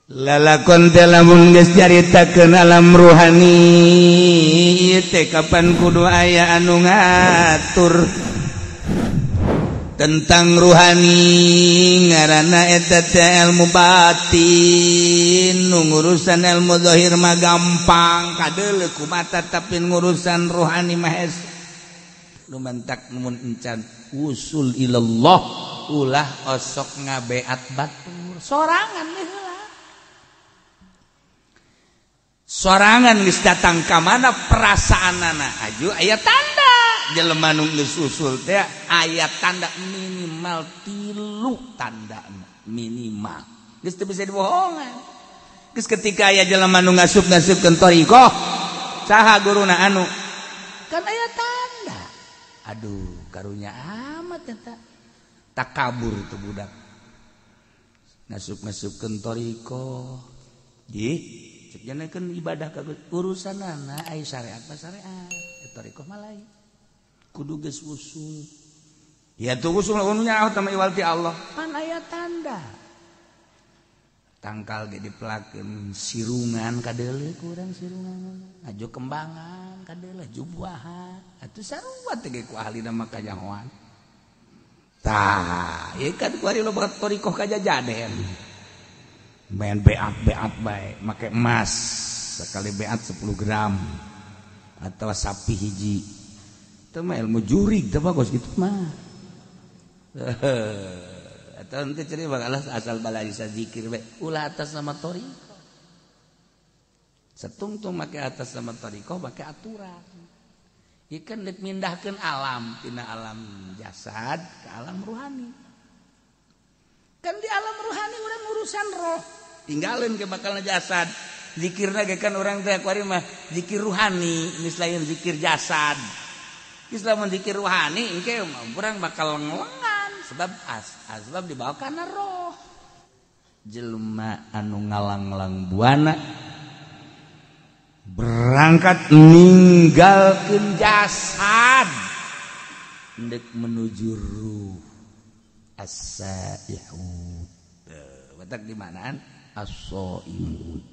Lalakon teh lamun geus caritakeun alam ruhani ieu teh kapan kudu aya anu ngatur tentang ruhani ngaranna eta teh ilmu batin. Nu ngurusan ilmu zahir mah gampang kadeuleu ku mata, tapi ngurusan ruhani mah hese. Nu mantak mun encan usul ilallah ulah osok ngabeat batur sorangan heula. Sorangan geus datang ka mana perasaanana aju aya tanda jelema nu geus usul teh aya tanda minimal 3 tanda minimal geus teu bisa dibohongan. Geus ketika aya jelema nu ngasup-ngasupkeun thariqah saha guruna anu kan aya tanda. Aduh karunya amat eta takabur tuh budak ngasup-ngasupkeun thariqah jih janakeun ibadah ka urusanana ai syariat mah syariat thariqah mah lain kudu geus usul ya tuh usul anu nyaho tama iwal ti Allah pan aya tanda tangkal ge dipelakeun sirungan kadeuleu kurang sirungan aju kembangan kadeuleu jubuahan atuh sarua teh ge ku ahlina mah kanyahoan tah ieu kan ku ari loba thariqah kajajaden main beat-beat bae make emas sekali beat 10 gram atau sapi hiji itu mah ilmu jurig teh bagus gitu mah. Atau nanti ceri bakal asal balai zikir bae ulah atas nama thariqah setungtung make atas nama thariqah make aturan ieu kan deuk mindahkeun alam tina alam jasad ke alam ruhani. Kan di alam ruhani urang urusan roh tinggalin ke bakal jasad zikirna ge kan urang teh kuari mah zikir ruhani geus lain zikir jasad. Geus lamun zikir ruhani engke urang bakal ngelengan sebab asbab dibawa kana roh. Jelema anu ngalanglang buana berangkat ninggalkeun jasad ndek menuju ruh as-saihun. Batak di manaan as-saimun.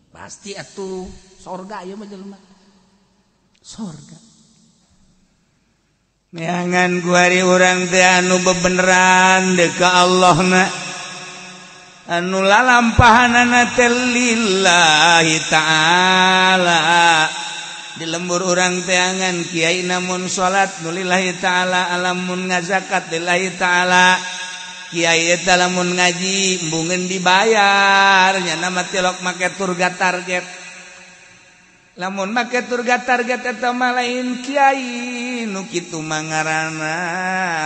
Pasti atuh sorga ieu mah jelema. Sorga. Neangan kuari urang teh anu bebeneran deuk ka Allahna. Anu lalampahanana teh lillahi ta'ala. Di lembur urang teangan kiai namun salat nu lillahi ta'ala, alamun ngazakat lillahi ta'ala. Kiai eta lamun ngaji embungeun dibayar nya mah tilok make turga target. Lamun make turga target eta mah lain kiai nu kitu mah ngaranna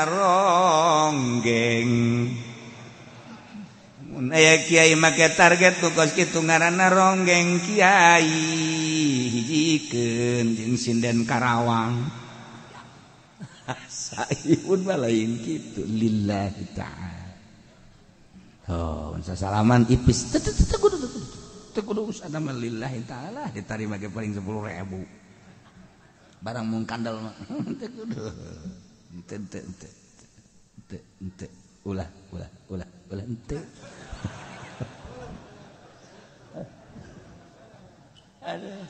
ronggeng. Mun aya kiai make target nu kos kitu ngaranna ronggeng kiai hijikeun jeung sinden Karawang. Saihun mah lain kitu lillahi ta'ala. Oh, salaman ipis teu teu kudu teu kudu usahana mah lillahi ta'ala ditarima ge paling 10.000. Barang mung kandel mah teu kudu. Teu teu teu teu teu ulah ulah ulah ulah henteu. Aduh.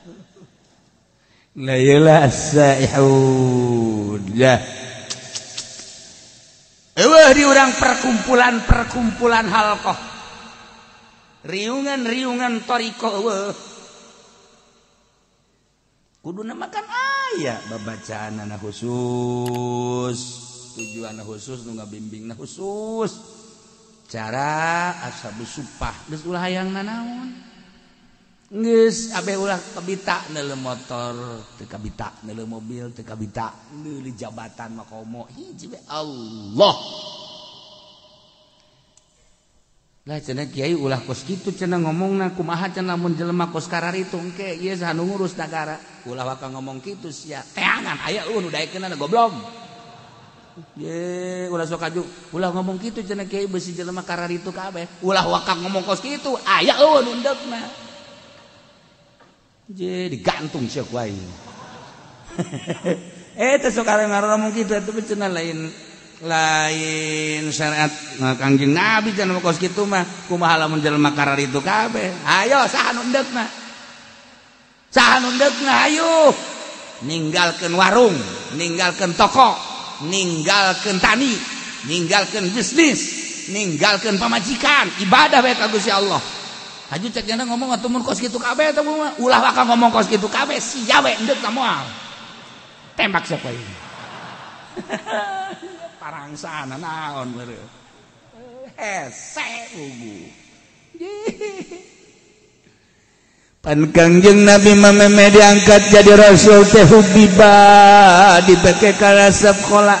La ilaha as-saihun. Ya. Eueuh di urang perkumpulan-perkumpulan halqah. Riungan-riungan thariqah eueuh. Kuduna makan aya babacaanana khusus, tujuanna khusus nu ngabimbingna khusus. Cara ashabus supah geus ulah hayang nanaon. Geus abeh ulah kabita neuleuh motor, teu kabita neuleuh mobil, teu kabita neuleuh jabatan mah komo hiji we Allah. Lah cenah kiai ulah kos kitu cenah ngomongna kumaha cenah mun jelema kos kararitu engke ieu saha nu ngurus nagara. Ulah waka ngomong kitu sia teangan aya eueuh nu daekeunana goblok. Ye ulah sok aju ulah ngomong kitu cenah kiai beusi jelema kararitu kabeh. Ulah waka ngomong kos kitu aya eueuh nu endekna. Je digantung sia ku aing. Teh sok ngomong kitu atuh cenah lain Lain syariat Kangjeng Nabi jangan kos kitu mah kumaha lamun jelema karar itu kabeh. Ayo saha nu endeukna? Saha nu endeukna ayo. Ninggalkeun warung, ninggalkeun toko, ninggalkeun tani, ninggalkeun bisnis, ninggalkeun pamajikan, ibadah bae ka Gusti Allah. Haju cek jana ngomong atuh mun kos kitu kabeh eta mah ulah waka ngomong kos kitu kabeh sia we endeukna moal. Tembak siapa ini? Parangsana naon beureum. Hese ugu. Pan Kangjeng Nabi mameme diangkat jadi rasul teh hubiba dibeke ka sekolah.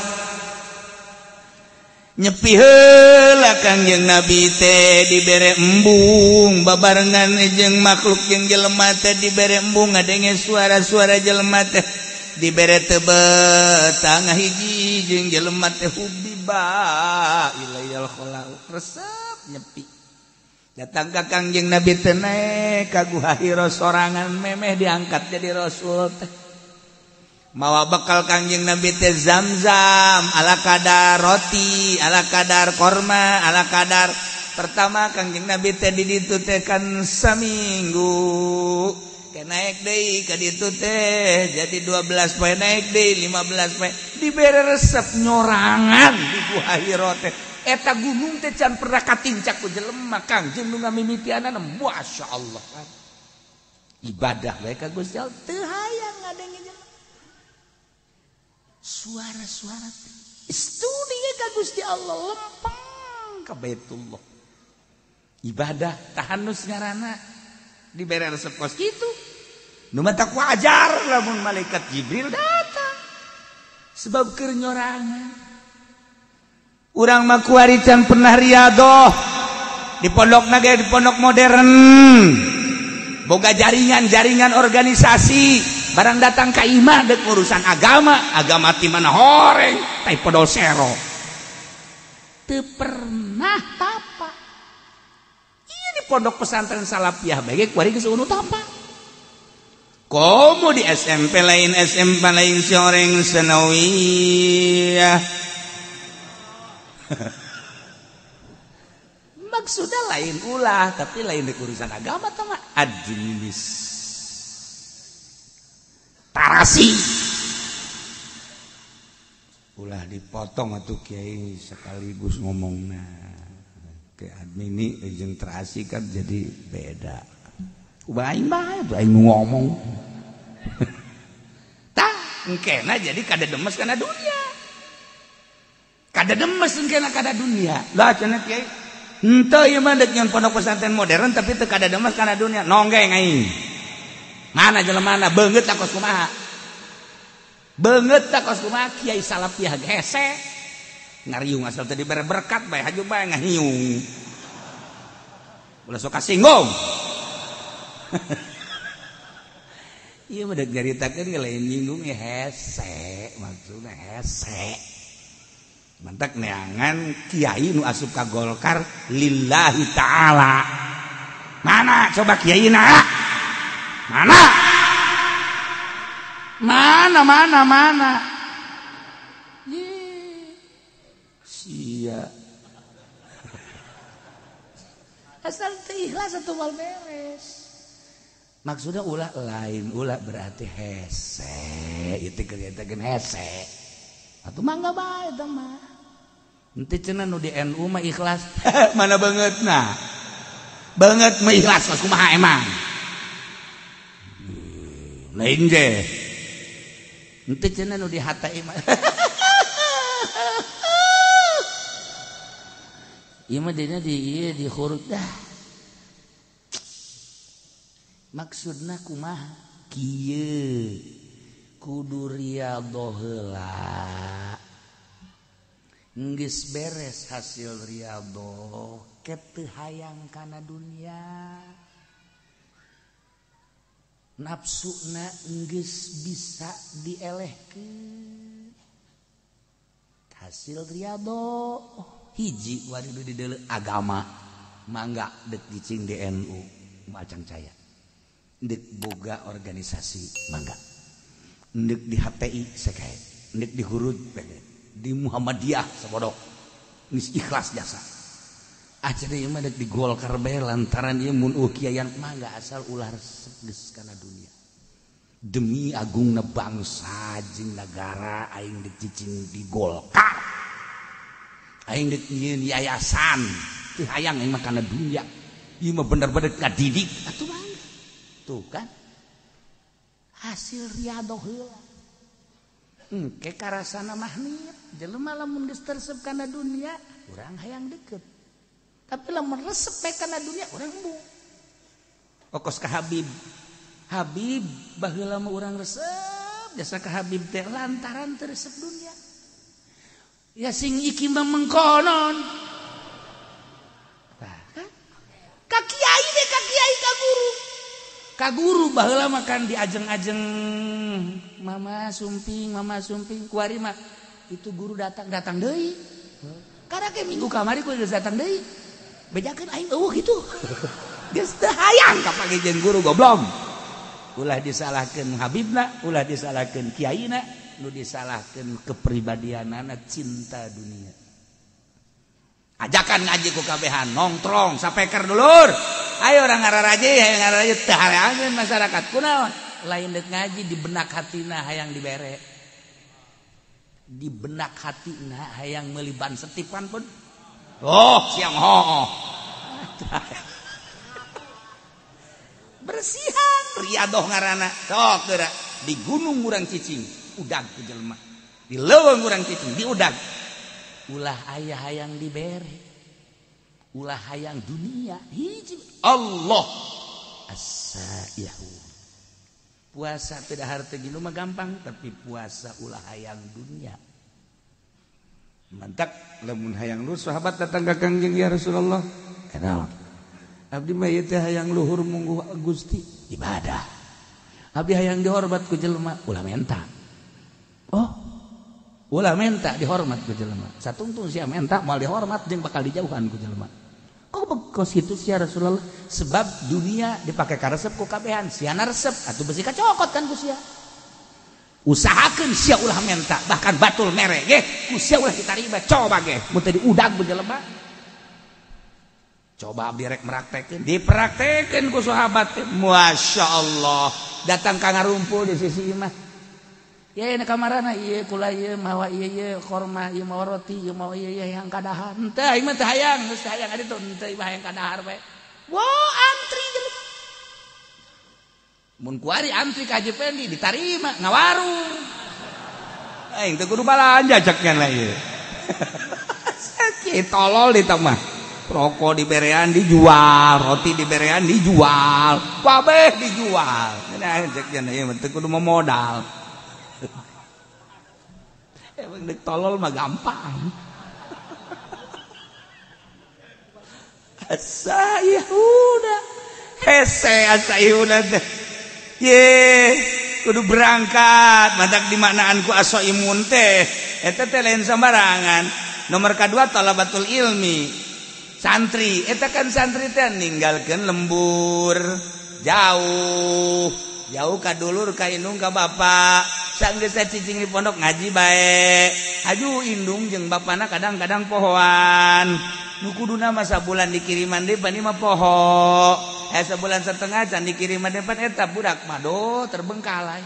Nyepi heula Kangjeng Nabi teh dibere embung babarengan jeung makhluk jeung jelema teh dibere embung ngadenge suara-suara jelema teh dibere tebet tangah hiji jeung jelema teh hubiba ilayal khala resep nyepi datang ka Kangjeng Nabi teh naek ka Guha Hira sorangan memeh diangkat jadi rasul teh mawa bekal Kangjeng Nabi teh zam-zam ala kadar roti ala kadar korma ala kadar pertama Kangjeng Nabi teh di ditu teh kan saminggu naik deui ka ditu teh jadi 12 poe naik deui 15 poe dibere resep nyorangan di Guha Hira teh eta gunung teh can pernah katincak ku jelema Kangjeng nu ngamimitianana masyaallah ibadah bae ka Gusti Allah teu hayang ngadenge jelema suara-suara studi ka Gusti Allah lempeng ka Baitullah ibadah tahannus ngaranna dibere resep kos kitu nu matak wajar lamun malaikat Jibril datang sebab keur nyorangan urang mah kuari can pernah riadoh di pondokna ge di pondok modern boga jaringan-jaringan organisasi barang datang ka imah dek urusan agama agama ti mana horeng tai podol sero teu pernah tapa ieu di pondok pesantren Salafiyah bae ge kuari geus eueuh tapa. Komo di SMP lain SMP lain sioreng senawiyah. Maksudnya lain ulah tapi lain di urusan agama tama administrasi. Ulah dipotong atuh kiai sekaligus ngomongna. Ke admini jeung terasi kan jadi beda. Aing bae tuh aing ngomong. Tah, engkena jadi kada demes kana dunia. Kada demes engkena kada dunia. Lah cenah kiai, henteu ieu mah deuk nyeun pondok pesantren modern tapi teu kada demes kana dunia. Nonggeng aing. Mana jelemana beungeut tak kos kumaha. Beungeut tak kos kumaha kiai Salafiyah hese. Ngariung asal teu dibere berkat bae haju bae ngahiung. Ulah sok kasinggung. Iya mah dek nyaritakeun lain nyinggung ya hese maksudna hese mantak neangan kiai nu asup ka Golkar lillahi ta'ala mana coba kiai na mana mana mana mana sia asal teu ikhlas atuh moal beres. Maksudnya ulah lain ulah berarti hese itu kerjaan hese atau mangga bae eta mah henteu cenah nu di NU mah ikhlas mana banget nah banget mah ikhlas kumaha emang lain je henteu cenah nu di HTI mah ieu mah dina di ieu di khurud dah. Maksudna kumaha kieu kudu riyadhoh heula geus beres hasil riyadhoh ke teu hayang kana dunia nafsuna geus bisa dielehkeun hasil riyadhoh hiji wari di deuleu agama mangga deuk cicing di NU macang caya ndek boga organisasi mangga ndek di HTI sekae ndek di hurud Di Muhammadiyah sabodok. Geus ikhlas jasa. Acara ieu mah dek di Golkar bae lantaran ieu mun eueuh kiaian mangga asal ulah resep geus kana dunia. Demi agungna bangsa jeung nagara aing dek cicing di Golkar. Aing dek nyieun yayasan teu hayang aing mah kana dunia. Ieu mah bener-bener ngadidik atuh mangga. Tuh kan. Hasil riadoh heula. Engke karasana mahnit jelema lamun geus teresep kana dunia urang hayang deket. Tapi lamun resep bae kana dunia urang embung. Okos ka Habib. Habib baheula mah urang resep jasa ka Habib teh lantaran teu resep dunia. Ya sing iki mah mengkonon. Tah kan? Ka kiai deh, ka kiai ka guru. Ka guru baheula mah kan diajeng-ajeng mama sumping kuari mah itu guru datang deui. Karena ke minggu kamari ku geus datang deui. Bejakeun aing eueuh kitu. Geus teu hayang ka jeung guru goblok. Ulah disalahkeun habibna, ulah disalahkeun kiaina, nu disalahkeun kepribadianana cinta dunia. Ajakan ngaji ku kabehan, nongtrong sapeker dulur. Ayo orang ngararaje, ayo ngararaje teu hareangeun masyarakat kunaon? Lain deuk ngaji di benak hatina hayang dibere. Di benak hatina hayang meuli ban setipan pun. Oh, siang hooh. Bersihan riadoh ngaranna. Sok geura di gunung urang cicing, udag ku jelema. Di leuweung urang cicing, diudag. Ulah aya hayang dibere. Ulah hayang dunia. Hiji Allah as-saihu. Puasa tidak harta gini mah gampang, tapi puasa ulah hayang dunia. Mantak lamun hayang luhur sahabat datang ka Kangjeng ya Rasulullah. Kenal. Abdi mah ieu teh hayang luhur mungguh Gusti ibadah. Abdi hayang dihormat ku jelema ulah menta. Oh. Ulah menta dihormat ku jelema. Satungtung sia menta moal dihormat jeung bakal dijauhan ku jelema. Kok bekos kitu sia Rasulullah? Sebab dunia dipake karesep ku kabehan, siana resep atuh besi kacokot kan ku sia. Usahakeun sia ulah menta, bahkan batul mere ge ku sia ulah ditarima, coba ge mun teu diudag ku jelema. Coba abdi rek meraktekeun, dipraktekeun ku sahabat teh. Masya Allah, datang ka ngarumpul di sisi imah. Ya na kamarana ieu kula ieu mawa ieu ieu korma ieu mawa roti ieu mawa ieu ieu yang kadahar. Henteu aing mah teu hayang, geus teu hayang aditu henteu ieu hayang kadahar bae. Wah, antri jelema. Mun kuari antri ka Haji Pendi ditarima ngawarung. Aing teu kudu balanja cek nya ieu. Sakit tolol di mah. Rokok diberean dijual, roti diberean dijual, kabeh dijual. Nah cek nya ieu mah teu kudu modal. Emang dek tolol mah gampang. Asaihuna hese asaihuna teh. Ye, kudu berangkat. Madak dimaknaan ku asoimun teh. Eta teh lain sembarangan. Nomor kedua talabatul ilmi. Santri, eta kan santri teh ninggalkeun lembur jauh. Jauh ka dulur ka indung ka bapak. Sanggeus cicing di pondok ngaji bae. Aju indung jeung bapana kadang-kadang pohoan. Nu kuduna mah sabulan dikiriman deui pan mah poho. Sebulan setengah can dikiriman deui pan eta budak mah do terbengkalai.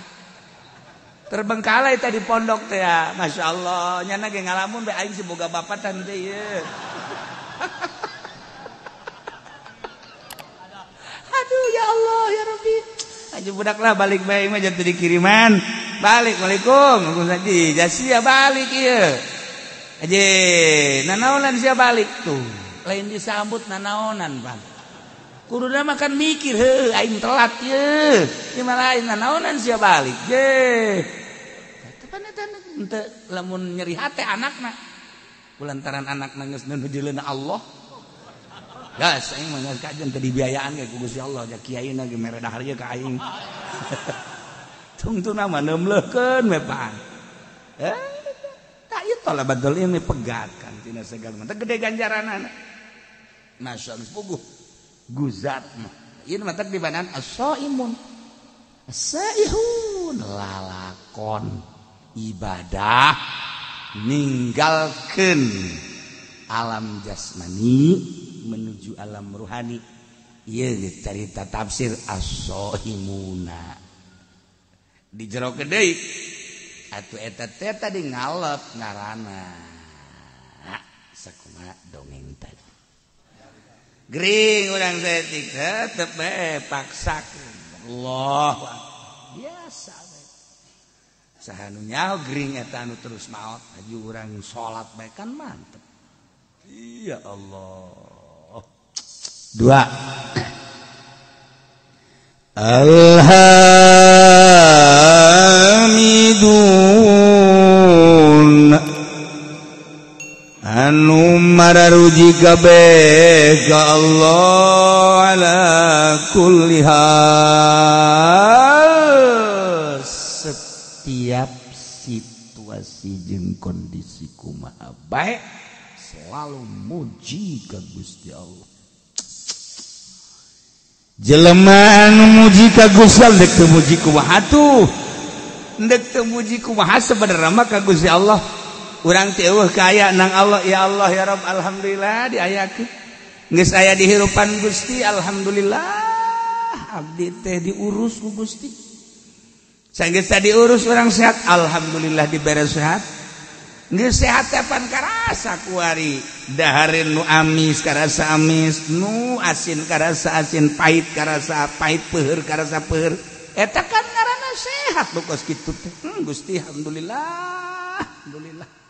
Terbengkalai tadi pondok teh ya. Masya Allah, nyana ge ngalamun bae aing si boga bapak tan teh ieu. Aduh ya Allah ya Rabbi. Aju budak lah balik bae mah jatuh dikiriman. Balik, waalaikum. Waalaikumsalam. Jasia balik ieu. Aje, nanaonan sia balik tuh. Lain disambut nanaonan, Bang. Kuduna mah kan mikir, heuh aing telat ieu. Ieu mah lain nanaonan sia balik. Je. Tepan eta henteu lamun nyeri hate anakna. Kulantaran anakna geus nu dileuna Allah. Gas aing mah geus kajen teu dibiayaan ge ku Gusti Allah, ja kiaina ge mere dahar ieu ka aing. Tungtuna mah neumleukeun we pan. Tak ieu talabatul ilmi pegat kan tina segala mah gede ganjaranana. Masya Allah puguh guzat mah. Ieu mah teh dibanan as-saimun. As-saihun lalakon ibadah Ninggalkeun alam jasmani menuju alam ruhani. Ieu carita tafsir as-sohimuna. Di jero deui atuh eta teh tadi ngalep ngaranna. Sakumaha dongeng tadi. Gering urang saeutik tetep bae paksakeun. Allah biasa bae. Saha nu nyaho gering eta anu terus maot aju urang salat bae kan mantep. Ya Allah. Dua. Alhamidun anu mararuji kabeh ka Allah ala kulli hal, setiap situasi jeung kondisi kumaha bae selalu muji ka Gusti Allah. Jelema anu muji ka Gusti Allah dek teu muji kumaha tuh, dek teu muji kumaha sebenarnya mah ka Gusti Allah. Urang teh eueuh kaya nang Allah, ya Allah ya Rabb, alhamdulillah diayakeun. Geus aya di hirupan Gusti, alhamdulillah abdi teh diurus ku Gusti. Sanggeus diurus urang sehat, alhamdulillah dibere sehat. Geus sehat teh pan karasa kuari, dahareun nu amis karasa amis, nu asin karasa asin, pahit karasa pahit, peuheur karasa peuheur. Eta kan ngaranna sehat nu kos kitu teh. Gusti alhamdulillah, alhamdulillah.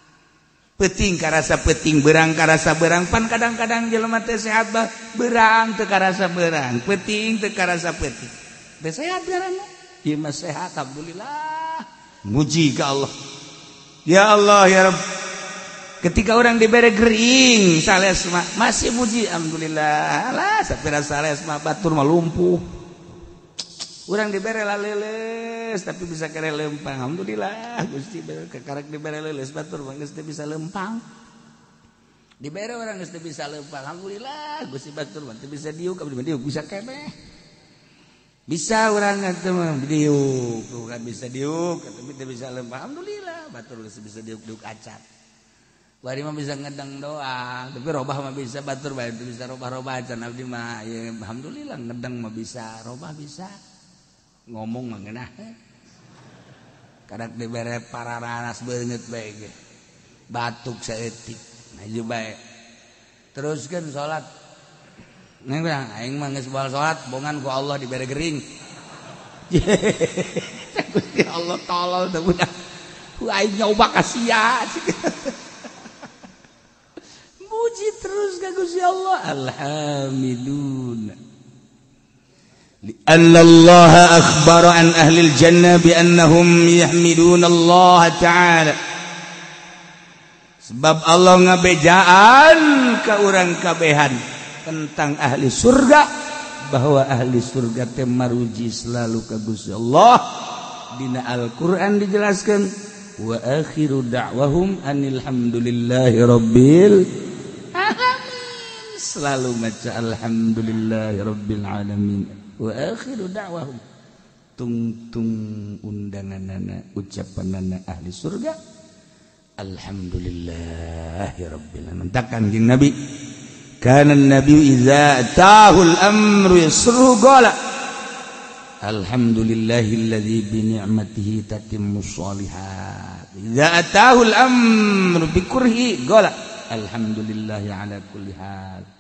Peting karasa peting, berang karasa berang, pan kadang-kadang jelema teh sehat bah berang teu karasa berang, peting teu karasa peting. Teh sehat ngaranna. Ieu mah sehat alhamdulillah. Muji ka Allah. Ya Allah ya Rabb. Ketika orang dibere gering sales mah masih muji alhamdulillah. Lah sapira sales mah batur mah lumpuh. Urang dibere laleles tapi bisa kere lempang. Alhamdulillah Gusti kekarek dibere leuleus batur mah geus teu bisa lempang. Dibere urang geus teu bisa lempang. Alhamdulillah Gusti batur mah teu bisa diuk, abdi mah diuk bisa keneh. Bisa urang teh mah diuk, tuh kan bisa diuk tapi teu bisa lempang. Alhamdulillah batur geus bisa diuk-diuk acan. Bari mah bisa ngedeng doang, tapi robah mah bisa batur bae teu bisa robah-robah acan abdi mah. Ya alhamdulillah ngedeng mah bisa, robah bisa. Ngomong mah ngeunah. Kadak dibere pararanas beungeut bae ge. Batuk saeutik, maju bae. Teruskeun salat. Neng urang aing mah geus baal salat, bongan ku Allah dibere gering. Gusti Allah tolol teh budak. Ku aing nyoba ka sia. Muji terus ka Gusti Allah. Alhamdulillah. لأن الله أخبر عن أهل الجنة بأنهم يحمدون الله تعالى. Sebab Allah ngabejaan ka urang kabehan tentang ahli surga, bahwa ahli surga teh maruji selalu ka Gusti Allah. Dina Al-Qur'an dijelaskan wa akhiru da'wahum anil hamdulillahi rabbil alamin. Selalu maca alhamdulillahi rabbil alamin. Wa akhiru da'wahum, tungtung undanganana ucapanana ahli surga alhamdulillahi rabbil alamin. Takkan jeung Nabi, kana an-nabi idza atahul amru yasru qala alhamdulillahilladzi bi ni'matihi tatimmus shalihat. Idza atahul amru bi kurhi qala alhamdulillahi ala kulli hal.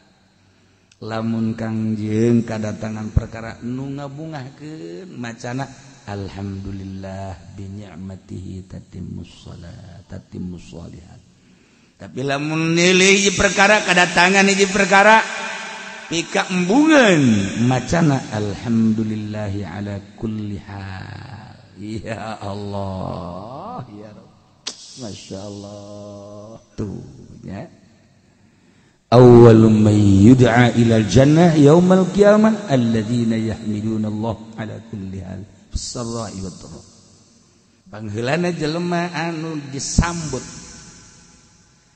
Lamun kangjeng kadatangan perkara nu ngabungahkeun macana alhamdulillah bi ni'matihi tatimmus shalat tatimmus shalihat. Tapi lamun nilai hiji perkara kadatangan hiji perkara pika embungeun macana alhamdulillahi ala kulli hal. Ya Allah ya Rabb, masyaallah tuh ya. Awwalu man yud'a ila al-jannah yaumal qiyamah alladzina yahmiduna Allah ala kulli hal fis-sarra'i wad-dharra. Pangheulana jelema anu disambut,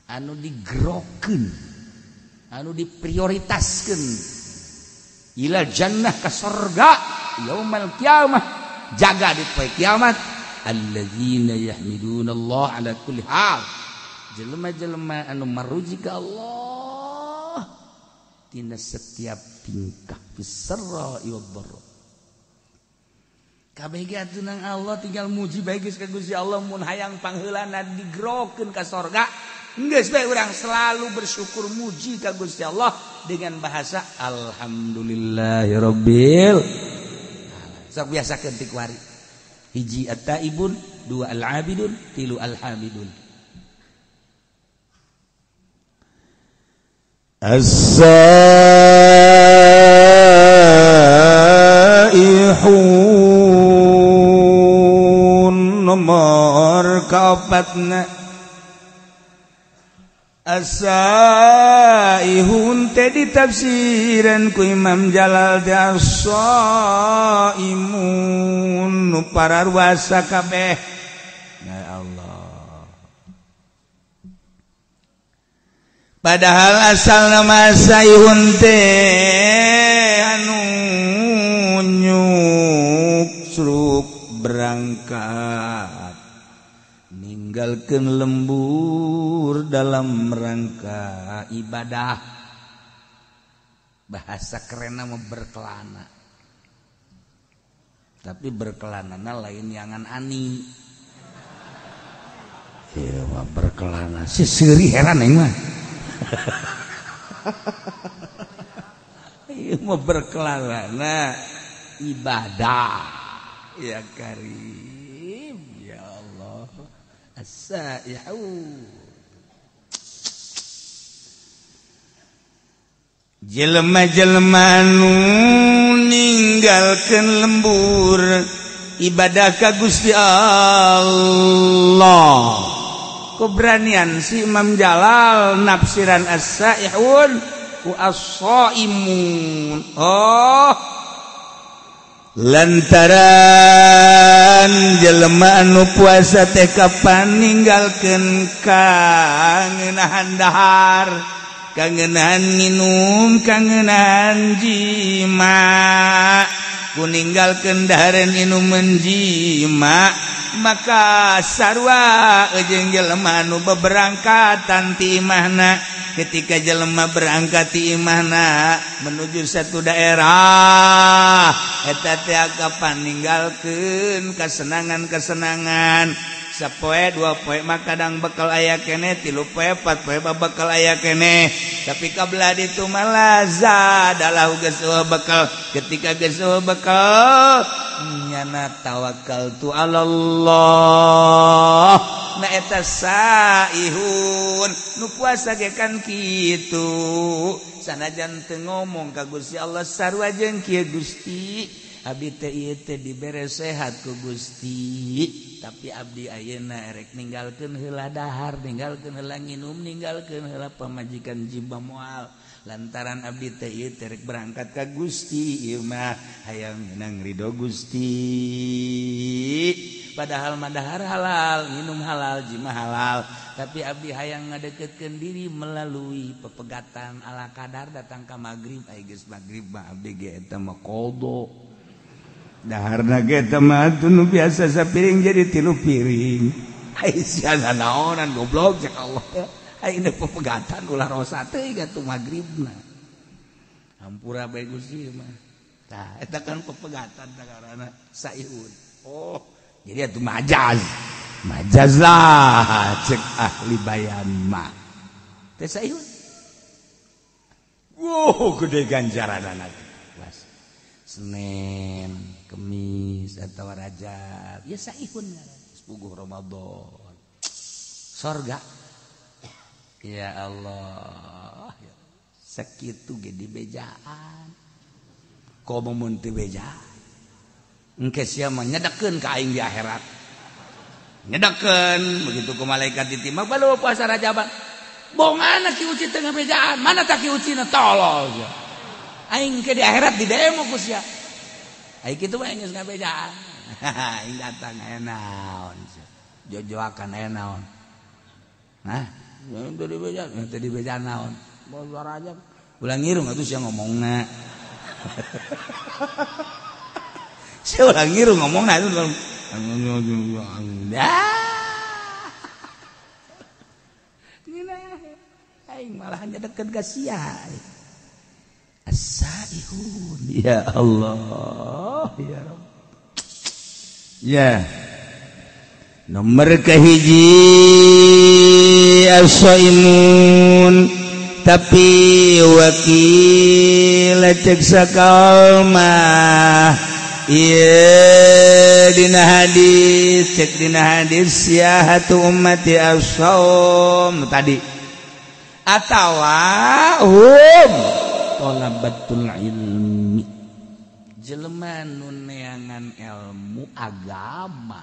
anu digerokeun, anu diprioritaskeun ila jannah ka surga yaumal qiyamah, jaga di poe kiamat, alladzina yahmiduna Allah ala kulli hal. Jelema-jelema anu maruji ka Allah tina setiap tingkah fisarra wad dharra. Kabeh ge atuh nang Allah tinggal muji bae geus ka Gusti Allah mun hayang pangheulana digrokeun ka sorga. Geus bae urang selalu bersyukur muji ka Gusti Allah dengan bahasa alhamdulillahirabbil alamin. Sok biasakeun ti kuari. Hiji at-taibun, dua al-abidun, tilu al-hamidun. As-saihun nomor kaopatna. As-saihun teh ditafsiran ku Imam Jalal teh as-saimun nu pararuasa kabeh. Ya Allah. Padahal asal nama saihun teh anu nyuksruk berangkat ninggalkeun lembur dalam rangka ibadah. Bahasa kerenna mah berkelana, tapi berkelanana lain yangan ani. Ieu mah berkelana si seuri heran aing mah. Ieu mah berkelana ibadah. Ya Karim, ya Allah. As-saihu jelema-jelema nu ninggalkeun lembur ibadah ka Gusti Allah. Keberanian si Imam Jalal nafsiran as-saihun ku as-saimun. Oh, lantaran jelema anu puasa teh kapan ninggalkeun kangenahan dahar, kangenahan nginum, kangenahan jima. Ku ninggalkeun dahareun inuman jima, maka sarua jeung jelema anu beberangkatan ti imahna. Ketika jelema berangkat ti imahna menuju satu daerah, eta teh kapan ninggalkeun kasenangan-kasenangan. Sapoe dua poe mah kadang bekal aya keneh, tilu poe empat poe mah bekal aya keneh. Tapi kabelah ditu mah lazadalah geus eueuh bekal. Ketika geus eueuh bekal nyana tawakal tu alallah. Na eta saihun nu puasa ge kan kitu. Sanajan teu ngomong ka Gusti Allah sarua jeung kieu Gusti. Abdi teh ieu teh dibere sehat ku Gusti, tapi abdi ayeuna erek ninggalkeun heula dahar, ninggalkeun heula nginum, ninggalkeun heula pamajikan jiba moal. Lantaran abdi teh ieu teh rek berangkat ka Gusti, ieu mah hayang meunang ridho Gusti. Padahal mah dahar halal, minum halal, jima halal, tapi abdi hayang ngadeketkeun diri melalui pepegatan ala kadar datang ka magrib. Ai geus magrib mah abdi ge eta mah qada. Daharna ge eta mah nu biasa sapiring jadi tilu piring. Ai sia naonan goblok cek Allah. Ai ini pepegatan ulah rosa teh atuh magribna. Hampura bae Gusti mah. Tah eta kan pepegatan karana saihun. Oh, jadi atuh majaz. Majaz lah cek ahli bayan mah. Teh saihun. Wow, gede ganjaranana. Senin, Kemis atau Rajab, ya saihun puguh Ramadan. Sorga. Ya Allah. Sakitu ge dibejaan. Komo mun teu bejaan. Engke sia mah nyedekeun ka aing di akhirat. Nyedekeun begitu ku malaikat ditimbang balu puasa Rajaban. Bongana ki uci teu ngabejaan, mana tak ki ucina tolol sia. Aing ke di akhirat di demo ku sia. Aing kitu mah geus ngabejaan. Aing datang aya naon sia. Jojoakan aya naon. Nah, teu dibejaan, teu dibejaan naon. Bosor aja. Ulah ngirung atuh sia ngomongna. Sia ulah ngirung ngomongna atuh. Aing malah hanya deket ka sia. As-saihun ya Allah ya Rabb. Ya. Nomor kahiji as-saimun tapi wakil cek sakalmah ieu dina hadis cek dina hadis siahatu ummati as-saum tadi atawa hum talabatul ilmi jelema nu neangan ilmu agama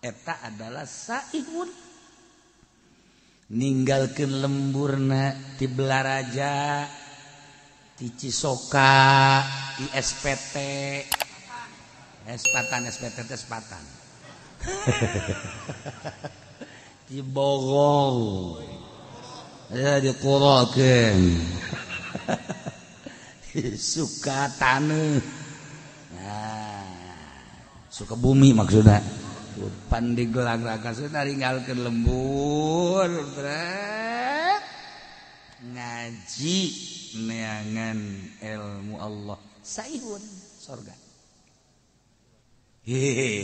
eta adalah saihun ninggalkeun lemburna ti Belaraja ti Cisoka ti SPT Espatan SPT teh Sepatan ti Bogor ya dikurokeun suka taneuh nah Sukabumi maksudna Pandeglang raka ninggalkeun lembur brek ngaji neangan ilmu Allah saihun sorga. Hehehe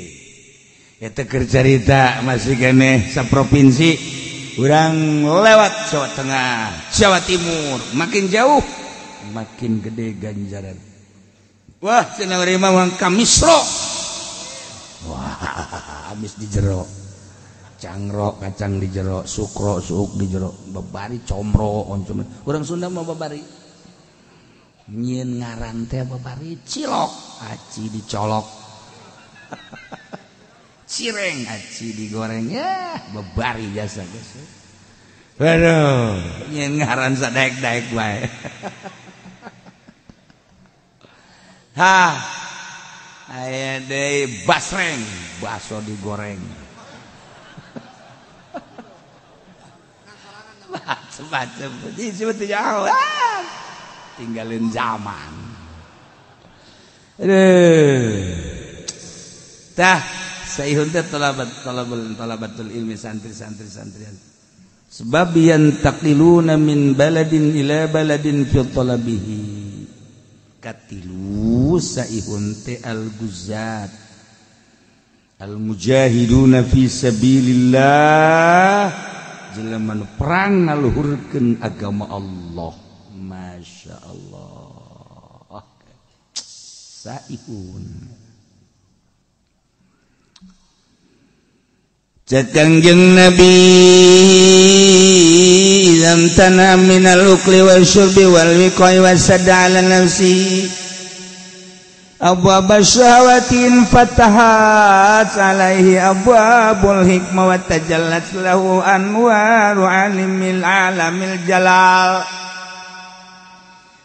eta keur carita masih keneh saprovinsi urang lewat Jawa Tengah, Jawa Timur, makin jauh makin gede ganjaran. Wah cenah urang mah ka Misro. Wah, habis di jero. Cangro kacang di jero, sukro suuk di jero, babari comro oncom. Urang Sunda mah babari. Nyieun ngaran teh babari cilok, aci dicolok. Cireng aci digoreng ya, babari jasa geus. Waduh, nyieun ngaran sadaek-daek bae. Hah. Aya deui basreng, baso digoreng. Macem-macem, disebut jauh. Tinggalin zaman. Aduh. Tah, saihun teh talabatul ilmi santri-santri santrian. Sebab yantaqiluna min baladin ila baladin fi talabihi. Katilu saihun te al-guzat al-mujahiduna fi sabilillah jelema nu perang ngaluhurkeun agama Allah. Masya Allah saihun cek Kangjeng Nabi idza tana minal ukli wasyurbi wal wiqai wasadda ala nafsi abwaab syahawatin fatahat alaihi abwabul hikmah wa tajallat lahu anwaru alimil alamil jalal.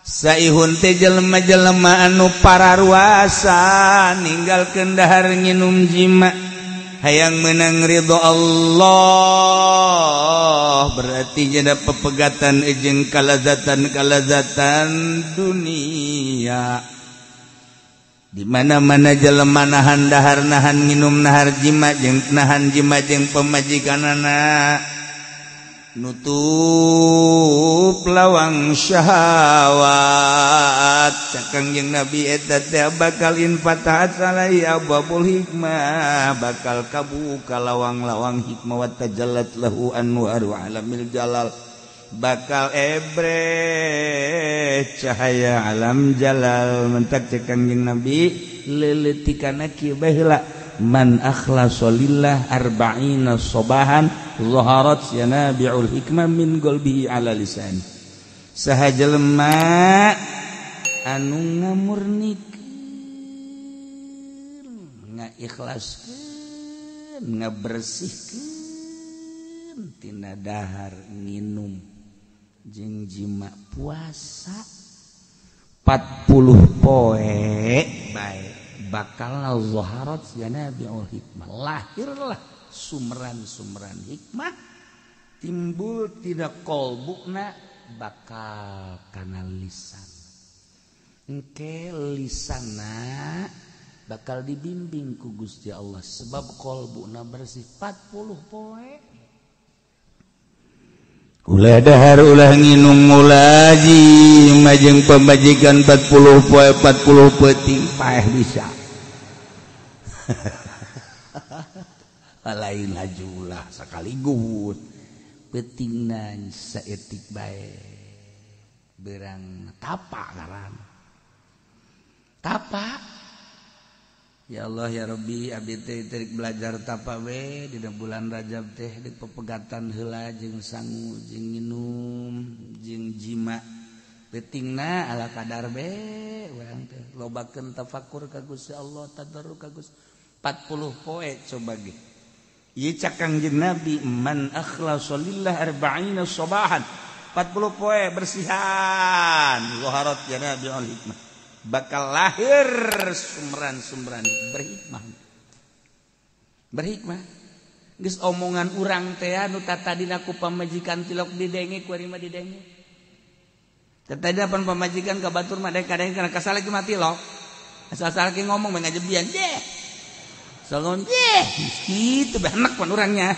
Saihun teh jelema-jelema anu pararuasa ninggalkeun dahar nginum jima hayang menang ridho Allah berarti jada pepegatan jeung kalazatan-kalazatan dunia. Di mana-mana jelema nahan dahar nahan nginum nahar jima jeung nahan jima jeung pamajikanana nutup lawang syahwat. Cek Kangjeng Nabi eta teh bakal infatahat alaihi abwabul hikmah bakal kabuka lawang-lawang hikmah wa tajallat lahu anwaru alamil jalal bakal ebreh cahaya alam jalal. Mentak cek Kangjeng Nabi leuleutikanna kieu bae heula man akhlasa lillah arba'ina sobahan zaharat yanabi'ul hikmah min qalbihi ala lisan. Saha jelema anu ngamurnikeun, ngaikhlaskeun, ngabersihkeun tina dahar nginum jeung jima puasa 40 poe bae bakal zaharat yanabi'ul hikmah, lahirlah sumran-sumran hikmah timbul tidak kolbukna bakal kana lisan. Engke lisana bakal dibimbing ku Gusti Allah sebab kolbukna bersih 40 poe. Ulah dahar ulah nginum ulah jima jeung pamajikan 40 poe 40 peuting paeh bisa. Lain hajulah sekaligus peutingna saeutik bae berang tapa ngaran tapa. Ya Allah ya Rabbi, abdi teh terik belajar tapa we dina bulan Rajab teh di pepegatan heula jeung sangu jeung nginum jeung jima peutingna ala kadar be urang teh lobakeun tafakur ka Gusti Allah tadarru ka Gusti 40 poe coba ge ieu cak Kangjeng Nabi man akhlasa lillah arba'ina sabahan 40 poe bersihan zaharat ya Nabi al hikmah bakal lahir sumran-sumran berhikmah. Berhikmah. Geus omongan urang teh anu tatadina ku pamajikan tilok didenge ku ari mah didenge. Tatadina pan pamajikan ka batur mah kadang kana kasal lagi mah tilok. Asal-asal ge ngomong mah ngajebian deh. Salon deh kitu bahenek pan urangnya.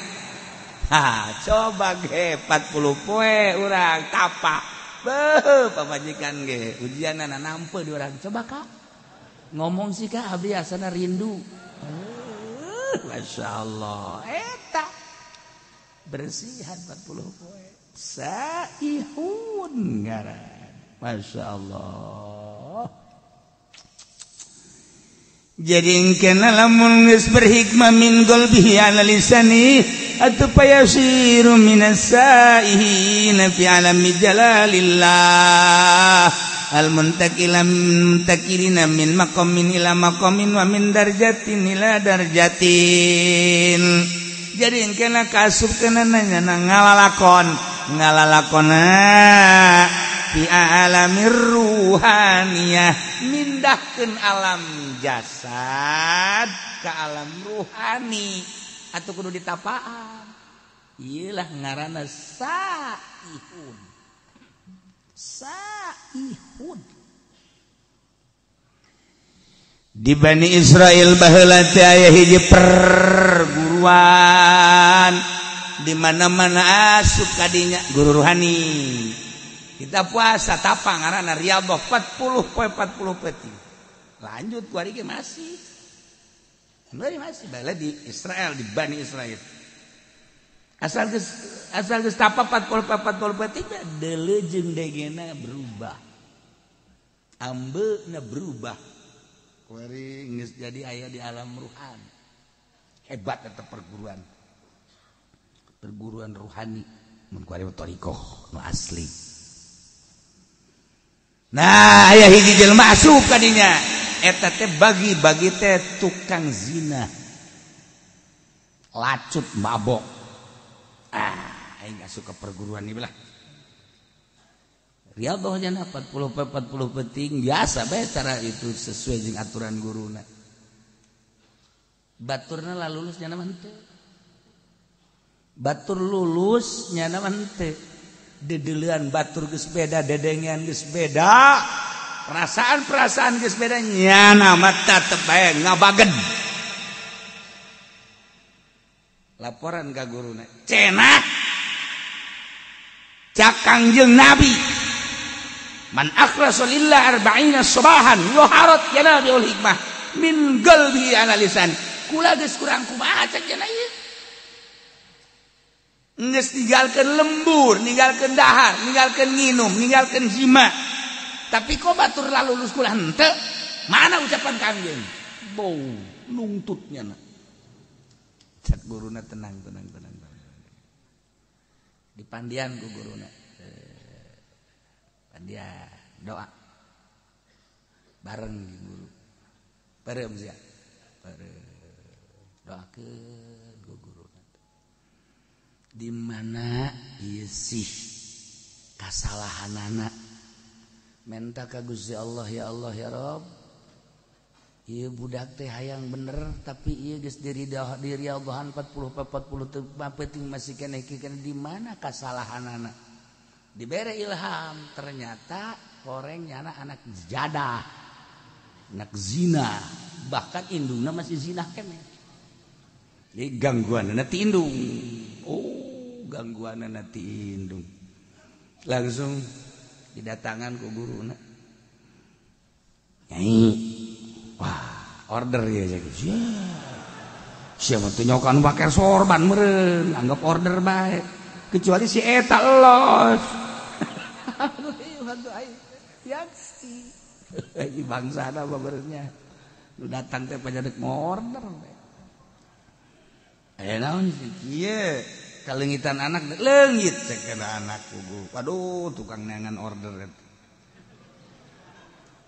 Ha, coba ge 40 poe urang tapa. Beuh, pamajikan ge ujianana nampe di urang. Coba kak ngomong sih kak abdi asana rindu. Masya Allah eta bersihan 40 poe saihun ngaran. Masya Allah. Jadi engkena lamun geus berhikmah min qalbihi ala lisani atuh payasiru minas saihina fi alami jalalillah al muntakila muntakirina min maqamin ila maqamin wa min darjatin ila darjatin. Jadi engkena kasup kena nanya ngalalakon ngalalakona fi alamir ruhaniyah mindahkeun alam jasad ke alam ruhani atau kudu ditapaan. Iyalah ngaranna saihun. Saihun. Di Bani Israel baheula teh aya hiji perguruan di mana-mana asup kadinya guru ruhani. Kita puasa tapa ngaranna riyadhah 40 poe 40 peuting. Lanjut ku ari ge masih. Masih bala di Israel di Bani Israel. Asal geus tapa 40 peuting deuleu jeung degena berubah. Ambeuna berubah. Ku ari geus jadi aya di alam ruhani. Hebat eta perguruan. Perguruan ruhani mun ku ari thariqah nu asli. Nah, aya hiji jelema asup ka dinya. Eta teh bagi-bagi teh tukang zina. Lacut mabok. Ah, aing asup ka perguruan ieu lah. Riyadhah nya 40 peuting biasa bae cara itu sesuai jeung aturan guruna. Baturna lah lulus nya mah henteu. Batur lulus nya mah henteu. Dedelean batur geus beda, dedengean geus beda, perasaan-perasaan geus beda, nyana mah tetep bae ngabagen. Laporan ka guruna, cenah cak Kangjeng Nabi, man akhlasa lillah arba'ina sabahan yuharat ya nabiul hikmah min qalbi ala lisan. Kula geus kurang kumaha cak cenah ieu. Geus ninggalkeun lembur, ninggalkeun dahar, ninggalkeun nginum, ninggalkeun jima. Tapi kok batur lalulus kula henteu? Mana ucapan Kangjeng? Bau nungtutnya na. Cak guruna tenang tenang tenang. Dipandian ku guruna. Pandian doa. Bareng guru. Bareng sia. Bareng doakeun ku guru. Di mana ieu sih kasalahanana menta ka Gusti Allah ya Allah ya Rabb ieu budak teh hayang bener tapi ieu geus diriadhahan 40 peuting masih keneh di mana kasalahanana dibere ilham ternyata koreng nyana anak jadah anak zina bahkan indungna masih zina keneh. Jadi gangguanna ti indung. Oh, Gangguanana ti indung. Langsung didatangan ku guruna. Nyai. Wah, order ya jadi. Siapa tuh nyokan pakai sorban meureun, anggap order bae. Kecuali si eta los. Yaksi. Bangsa apa benernya. Lu datang teh pajadak mau order. Aya naon sih kieu kalengitan anak leungit cek anak kugu. Waduh, tukang neangan order eta.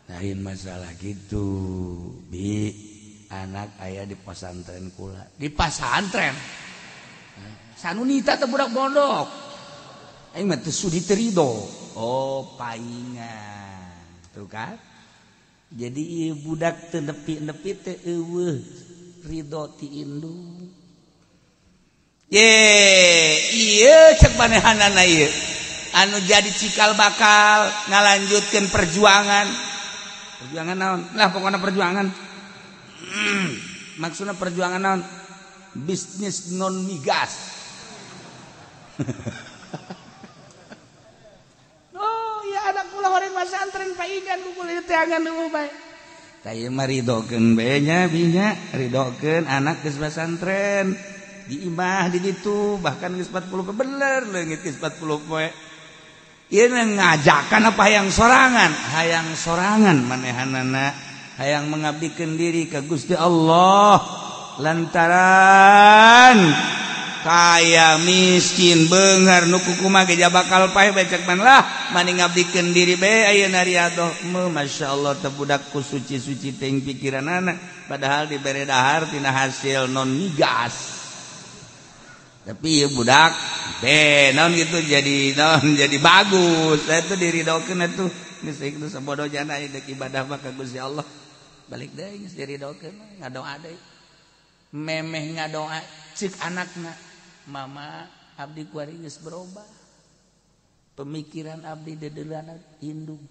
Lain masalah gitu. Bi anak aya di pesantren kula. Di pesantren. Sanunita teh budak pondok. Aing mah teu sudi teu rido. Oh, paingan. Tuh kan? Jadi ieu budak teu nepi-nepi teu eueuh ridho ti indung. Ye, ieu cek manehanana ieu. Anu jadi cikal bakal ngalanjutkeun perjuangan. Perjuangan naon? Lah pokona perjuangan. Maksudna perjuangan naon? Bisnis non migas. Oh, ya anak kula horeng masantren paingan ku kula teangan eueuh bae. Tah ieu mah ridokeun bae nya binya, ridokeun anak geus pasantren. Di imah di ditu bahkan geus 40 poe bener leungit geus 40 poe. Ieu ngajakan apa hayang sorangan? Hayang sorangan manehanana, hayang mengabdikeun diri ka Gusti Allah lantaran kaya miskin beunghar nu kukumaha ge bakal paeh bae cek man lah mani ngabdikeun diri bae ayeuna riadoh. Masyaallah teh budak ku suci-suci teuing pikiranana padahal dibere dahar tina hasil non migas. Tapi ya budak be naon gitu jadi naon jadi bagus. Saya tuh diridokeun atuh geus itu sabodo jana deuk ibadah mah ka Gusti Allah. Balik deui geus diridokeun ngadoa deui. Memeh ngadoa cek anakna, mama abdi kuari geus berubah. Pemikiran abdi dedeulana indung.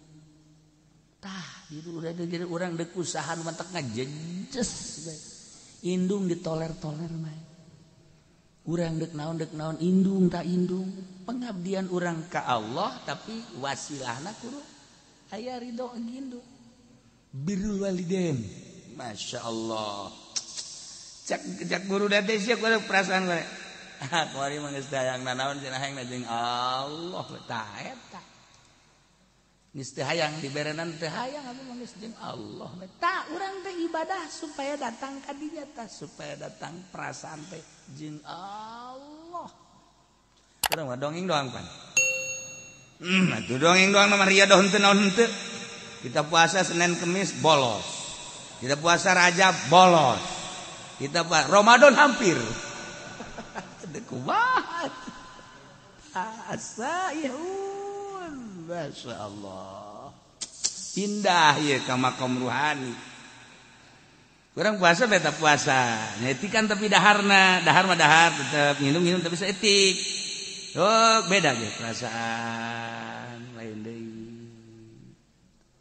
Tah, jadi urang deuk usaha nu matak ngajejes bae. Indung ditoler-toler mah. Urang dek naon indung tak indung pengabdian urang ka Allah tapi wasilahna kudu aya ridho indung birrul walidain. Masya Allah cak cak guru date sia kudu perasaan kore ah kuari mah geus hayang nanaon cenah hayang jeung Allah tah eta geus teu hayang diberenan teu hayang abdi mah geus jeung Allah tah urang teh ibadah supaya datang ka dinya tah supaya datang perasaan teh jeung Allah. Urang mah dongeng doang pan. Atuh dongeng doang mah riadoh henteu naon henteu. Kita puasa Senin Kemis bolos. Kita puasa Rajab bolos. Kita puasa Ramadan hampir. Deuk kumaha. Asaihun. Masya Allah. Indah ya ka makom ruhani. Kurang puasa beta puasa. Nyetikan tapi daharna, dahar mah dahar tetep nginum-nginum tapi seetik. Oh, beda ge perasaan lain deui.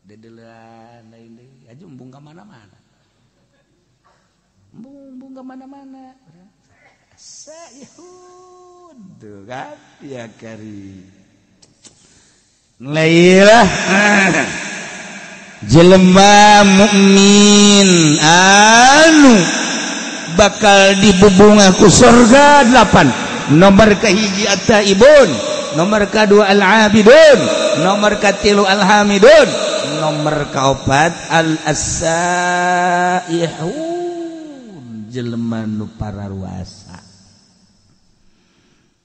Dedeulean lain deui. Aju embung ka mana-mana. Embung ka mana-mana. Saihun tuh kan ya kari. Lailah jelema mukmin anu bakal dibubunga ku surga 8. Nomor kahiji at-taibun, nomor kadua al-abidun, nomor katilu al-hamidun, nomor kaopat al-asaihun, jelema nu pararuasa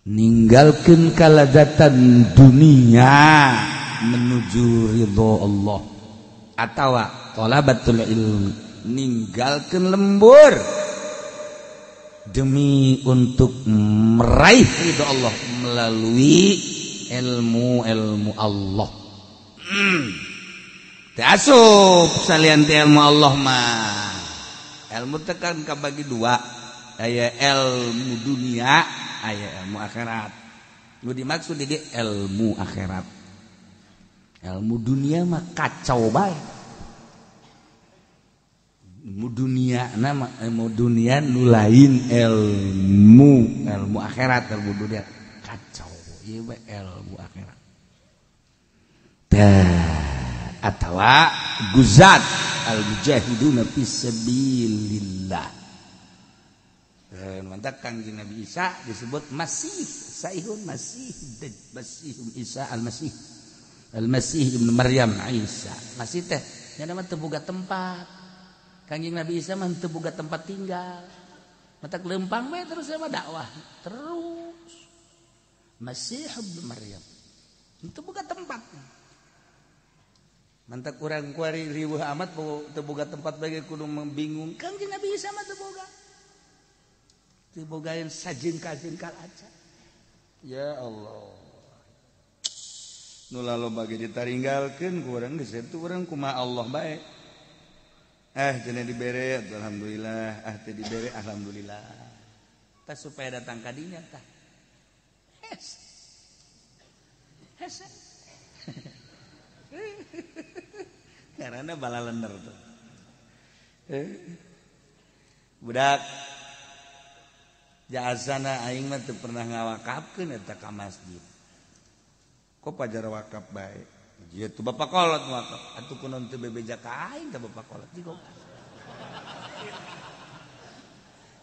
ninggalkeun kalazatan dunia menuju ridho Allah atawa thalabatul ilmi, ninggalkeun lembur demi untuk meraih ridho Allah melalui ilmu-ilmu Allah. Teu asup salian ti ilmu Allah mah. Ilmu teh kan kabagi dua, aya ilmu dunia, aya ilmu akhirat. Nu dimaksud di dieu ilmu akhirat. Ilmu dunia mah kacau bae. Ilmu dunia nama ilmu dunia nu lain ilmu akhirat, ilmu dunia kacau ieu we ilmu akhirat tah atawa guzat al mujahiduna fisabilillah. Mantap Kangjeng Nabi Isa disebut Masih, Saihun Masih, Masih Isa Al-Masih. Al-Masih Ibnu Maryam Isa. Masih teh nya mah teu boga tempat. Kangjeng Nabi Isa mah teu boga tempat tinggal. Matak lempang we terus sama dakwah terus. Masih Ibnu Maryam. Teu boga tempat. Mantak urang kuari riweuh amat teu boga tempat bae kudu bingung. Kangjeng Nabi Isa mah teu boga. Teu bogaeun sajengkal-jengkal aja. Ya Allah. Nu laloba ge ditaringgalkeun ku urang geus eta urang kumaha Allah bae. Cenah dibere alhamdulillah, teu dibere alhamdulillah. Tah supaya datang ka dinya tah. Hes. Hes. Karena balalender tuh. Budak jasana aing mah teu pernah ngawakafkeun eta ka masjid. Kok pajar wakaf bae? Ieu tuh bapak kolot wakaf. Atuh kunaon teu bebeja ka aing ka bapak kolot jigo.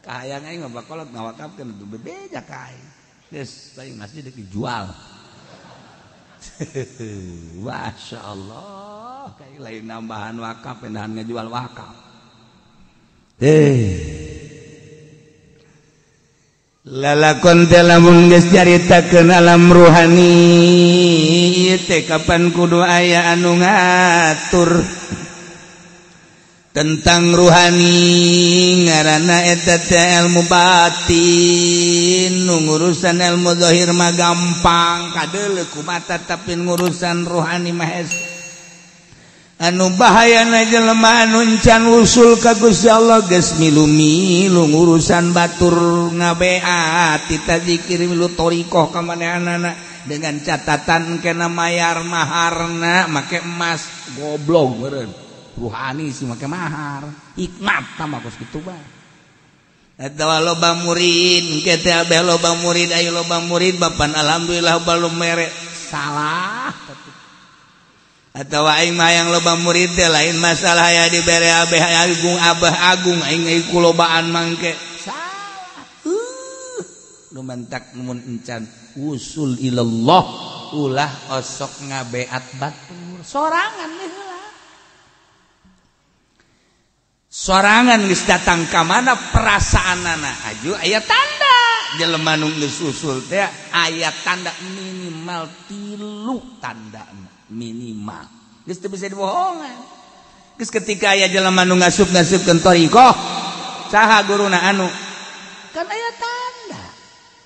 Kahayang aing mah bapak kolot ngawakafkeun atuh bebeja ka aing. Geus aing masjid deuk dijual. Masya Allah, kayak lain nambahan wakaf, pindahan ngejual wakaf. Lalakon teh lamun geus caritakeun alam ruhani ieu teh kapan kudu aya anu ngatur tentang ruhani ngaranna eta teh ilmu batin. Nu ngurusan ilmu zahir mah gampang kadeuleu ku mata, tapi ngurusan ruhani mah hese. Anu bahayana jelema anu encan usul ka Gusti Allah geus milu-milu ngurusan batur ngabeat tita zikir milu thariqah ka manehanana dengan catatan kena mayar maharna make emas goblok meureun ruhani sih make mahar hikmat tah mah kos kitu bae. Eta loba murid engke teh abeh loba murid ayo loba murid bapan alhamdulillah balum mere salah. Atau aing mah yang loba murid teh lain masalah ya dibere abeh agung abah agung aing ku lobaan mangke salah. Nu mantak mun encan usul ilallah ulah osok ngabeat batur sorangan heula. Sorangan geus datang ka mana perasaanana aju aya tanda jelema nu geus usul teh aya tanda minimal 3 tanda minimal geus teu bisa dibohongan. Geus ketika aya jelema nu ngasup-ngasupkeun thariqah saha guruna anu kan aya tanda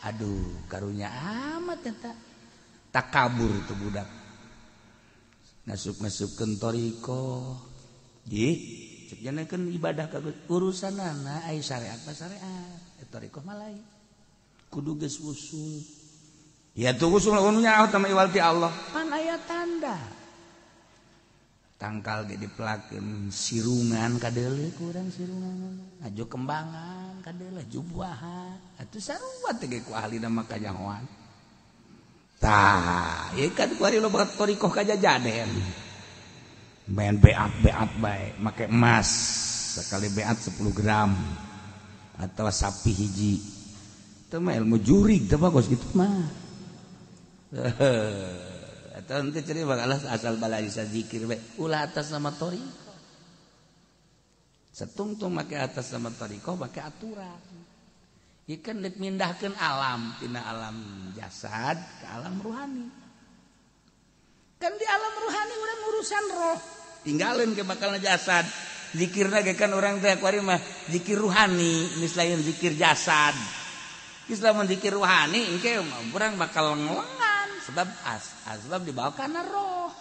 aduh karunya amat eta takabur tuh budak ngasup-ngasupkeun thariqah jih cek janakeun ibadah ka urusanana aya syariat mah syariat eta thariqah mah lain kudu geus usul. Ya tuh usul nya sama iwal ti Allah pan aya tanda tangkal ge dipelakeun sirungan kadeuleu kurang sirungan aju kembangan kadeuleu aju buahan atuh sarua teh ge ku ahlina mah kanyahoan tah ieu kan ku ari loba thariqah kajajaden main beat-beat bae make emas sekali beat 10 gram atau sapi hiji teu mah ilmu jurig teh bagus gitu mah. Atau nanti ceri bakal asal balai zikir bae ulah atas nama thariqah setungtung make atas nama thariqah make aturan ieu kan deuk mindahkeun alam tina alam jasad ke alam ruhani. Kan di alam ruhani urang urusan roh tinggalin ke bakalna jasad zikirna ge kan urang teh kuari mah zikir ruhani geus lain zikir jasad. Geus lamun zikir ruhani engke urang bakal ngelengan sebab asbab dibawa karena roh.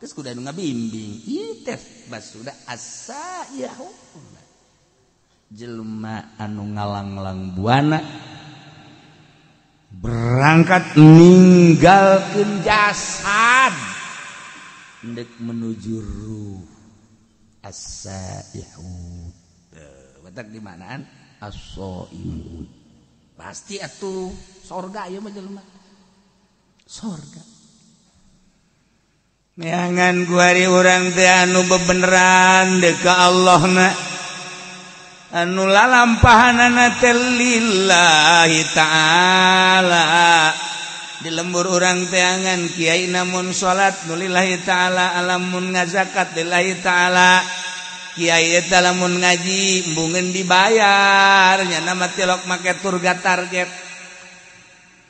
Terus kudu anu ngabimbing. Ieu teh basuda asa yahu. Jelema anu ngalanglang buana berangkat ninggalkeun jasad ndek menuju ruh asa yahu. Batak di manaan as-saimun. Pasti atuh sorga ieu mah jelema. Sorga. Neangan kuari urang teh anu bebeneran deuk ka Allahna anu lalampahanana teh lillahi ta'ala. Di lembur urang teangan kiai namun salat nu lillahi ta'ala, alamun ngazakat lillahi ta'ala. Kiai eta lamun ngaji embungeun dibayar nya mah tilok make turga target.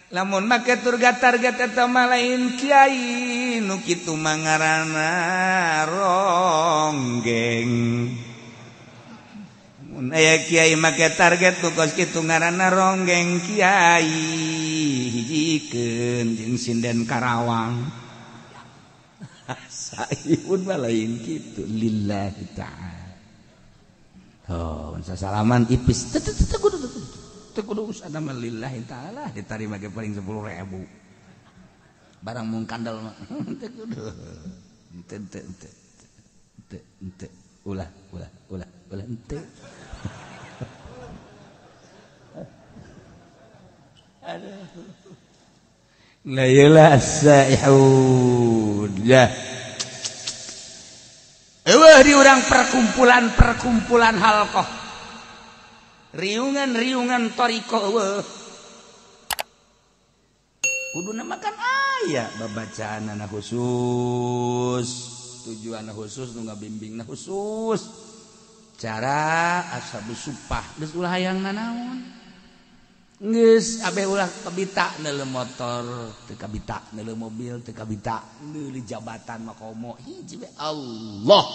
Lamun make turga target eta mah lain kiai nu kitu mah ngaranna ronggeng. Mun aya kiai make target nu kos kitu ngaranna ronggeng kiai hijikeun jeung sinden Karawang. Saihun mah lain kitu lillahi ta'ala. Oh, sasalaman ipis teu teu kudu teu kudu usah mah lillahi ta'ala ditarima ge paling 10.000. Barang mung kandel mah teu kudu. Teu teu teu teu teu ulah ulah ulah ulah henteu. Aduh. La yala as-saihun. Ya. Eueuh di urang perkumpulan-perkumpulan halqah. Riungan-riungan thariqah eueuh. Kuduna makan aya babacaanana khusus, tujuanna khusus nu ngabimbingna khusus. Cara ashabus supah geus ulah hayang nanaon. Geus abeh ulah kabita neuleuh motor, teu kabita neuleuh mobil, teu kabita neuleuh jabatan mah komo hiji we Allah.